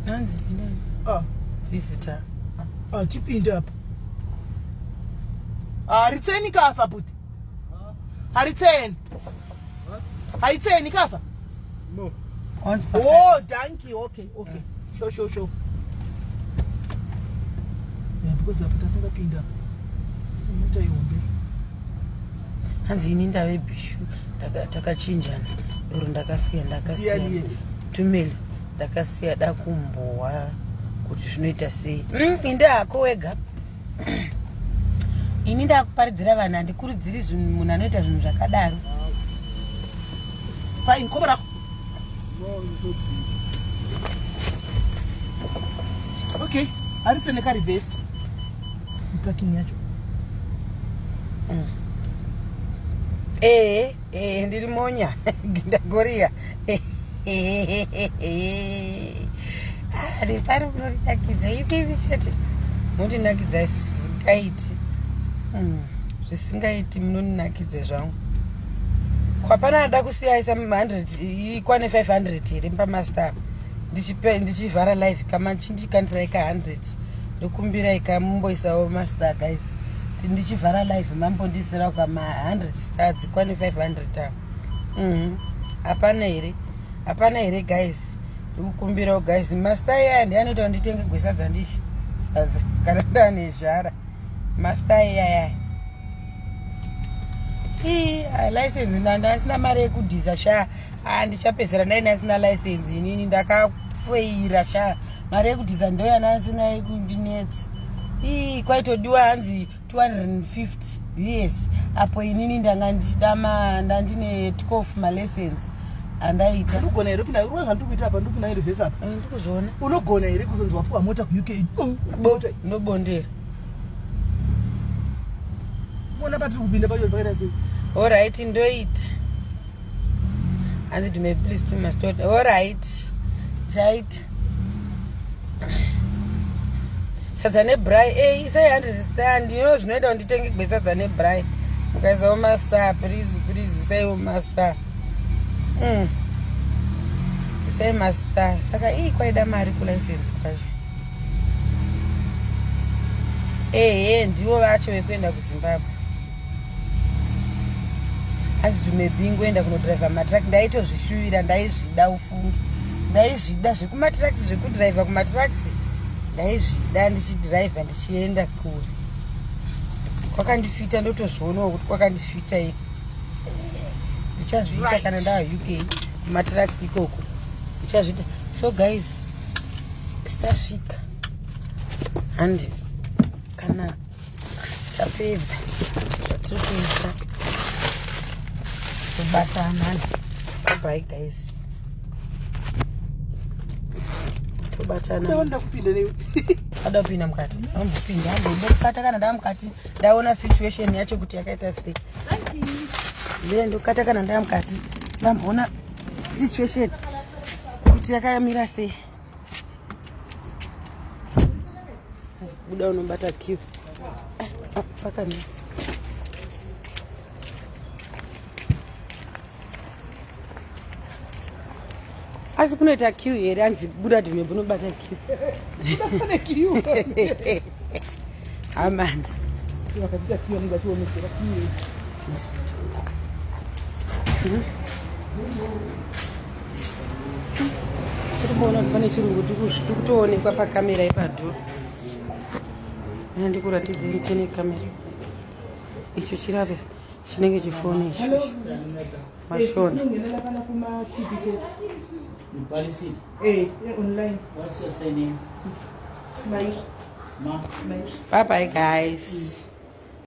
S1: hanzi ndinani
S2: Ah,
S1: visitor
S2: ah, chipinde apa. Ah, ritseni kafa buti. Haritseni. Haitseni kafa.
S3: No.
S1: Hanzi pakai-
S2: Oh, dankie. Okay, okay. Sure, sure, sure. Yeah, because apa tasingapinda apa. Mota ihombe.
S1: Hanzi ini ndave bhishu takachinjana doro ndakasiya ndakasiya
S2: Ndiani iye?
S1: Tumelo ndakasiya dakumbohwa kuti zvinoita sei. Inde hako wega ini ndakuparidzira vanhu handikurudziri zvinhu munhu anoita zvinhu zvakadaro.
S2: Fine, kobo rako.
S3: No, it's not.
S2: Okay. Haritseni ka reverse. Parking yacho.
S1: Ee ee ndiri monya ndagoria ripari munotinakidza ipipi chete munotinakidza zvisingaiti. Zvisingaiti munondinakidza zvangu kwapana ada kusiyaisa 100 ikwane 500 here pamastar ndichivhara live kama chindikandirai ka 100 ndokumbirai kamumboisawo mastar guys. Ndichivhara live mambondisirawo kama 100 stars kwane 500 apa. Hapana here hapana here guys ndikukumbirawo guys mastar iyaya ndianoita kuti nditenge gwesadza ndidye sadza kana ndane zhara mastar iyaya. Ii, license ndasina mari yekudhiza sha. Ah, ndichapedzera ndai ndasina license inini ndakafeira sha mari yekudhiza ndoyana asina yekundinetsa. Ii, kwaitodiwa hanzi 250 US apo inini ndanga ndichida ndandine 12 malessons andaita.
S2: Unogona here kuna uri wega ndiri kuita apa ndiri kuna reverse apa.
S1: Eh, ndikuzviona.
S2: Unogona here kuzonzi wapiwa mota kuUK? Oh, mota.
S1: Ndobondera.
S2: Mona patiri kupinda pacho pakaita sei?
S1: Alright, ndoita hanzi dume please to my story. Alright, chaita sadza nebrai ei isai 100 star ndiyo zvinoita kuti nditenge gwesadza nebrai mukaisawo mastar please please isaiwo mastar. Isai mastar saka ii kwaida mari kulicense kwacho ehe ndivo vacho vekuenda kuZimbabwe hanzi tumebingo enda kunodhiraivha matruck ndaitozvishuvira ndaizvida ufungi ndaizvida zvekumatrucks zvekudhiraivha kumatrucks ndaizvida ndichidhiraivha ndichienda kure kwakandifita ndotozvionawo kuti kwakandifita i ndichazviita kana ndava UK kumatrucks ikoko ndichazviita. So guys tasvika handi kana Tapedza zvatiri kuita, tobatana. Bye guys, tobatana.
S2: Ndaona kupinda newe.
S1: Ada kupinda mukati, ambopinda, ambondokata kana ndaa mukati, ndaona situation yacho kuti yakaita sei. Ndiye ndokata kana ndaa mukati, ndamboona situation kuti yakamira sei. Buda unobata queue. Ah, ah, pakamira. Asi kunoita queue here? Anzi buda dhimebhu unobata queue.
S2: Pane queue.
S1: Amani.
S2: Vakatiita queue, vanenge vachiomesera queue.
S1: Tiri kuona kuti pane chirungu, tiri kutoonekwa pakamera ipadhoo. Ndikuratidzei tine kamera. Icho chirape chinenge chifoni icho mashona.
S2: Unongenela pana kuma-TB test.
S4: Ubhalisile?
S2: Online.
S4: What's your surname?
S2: Mai.
S4: Ma?
S2: Mai.
S1: Bye bye guys.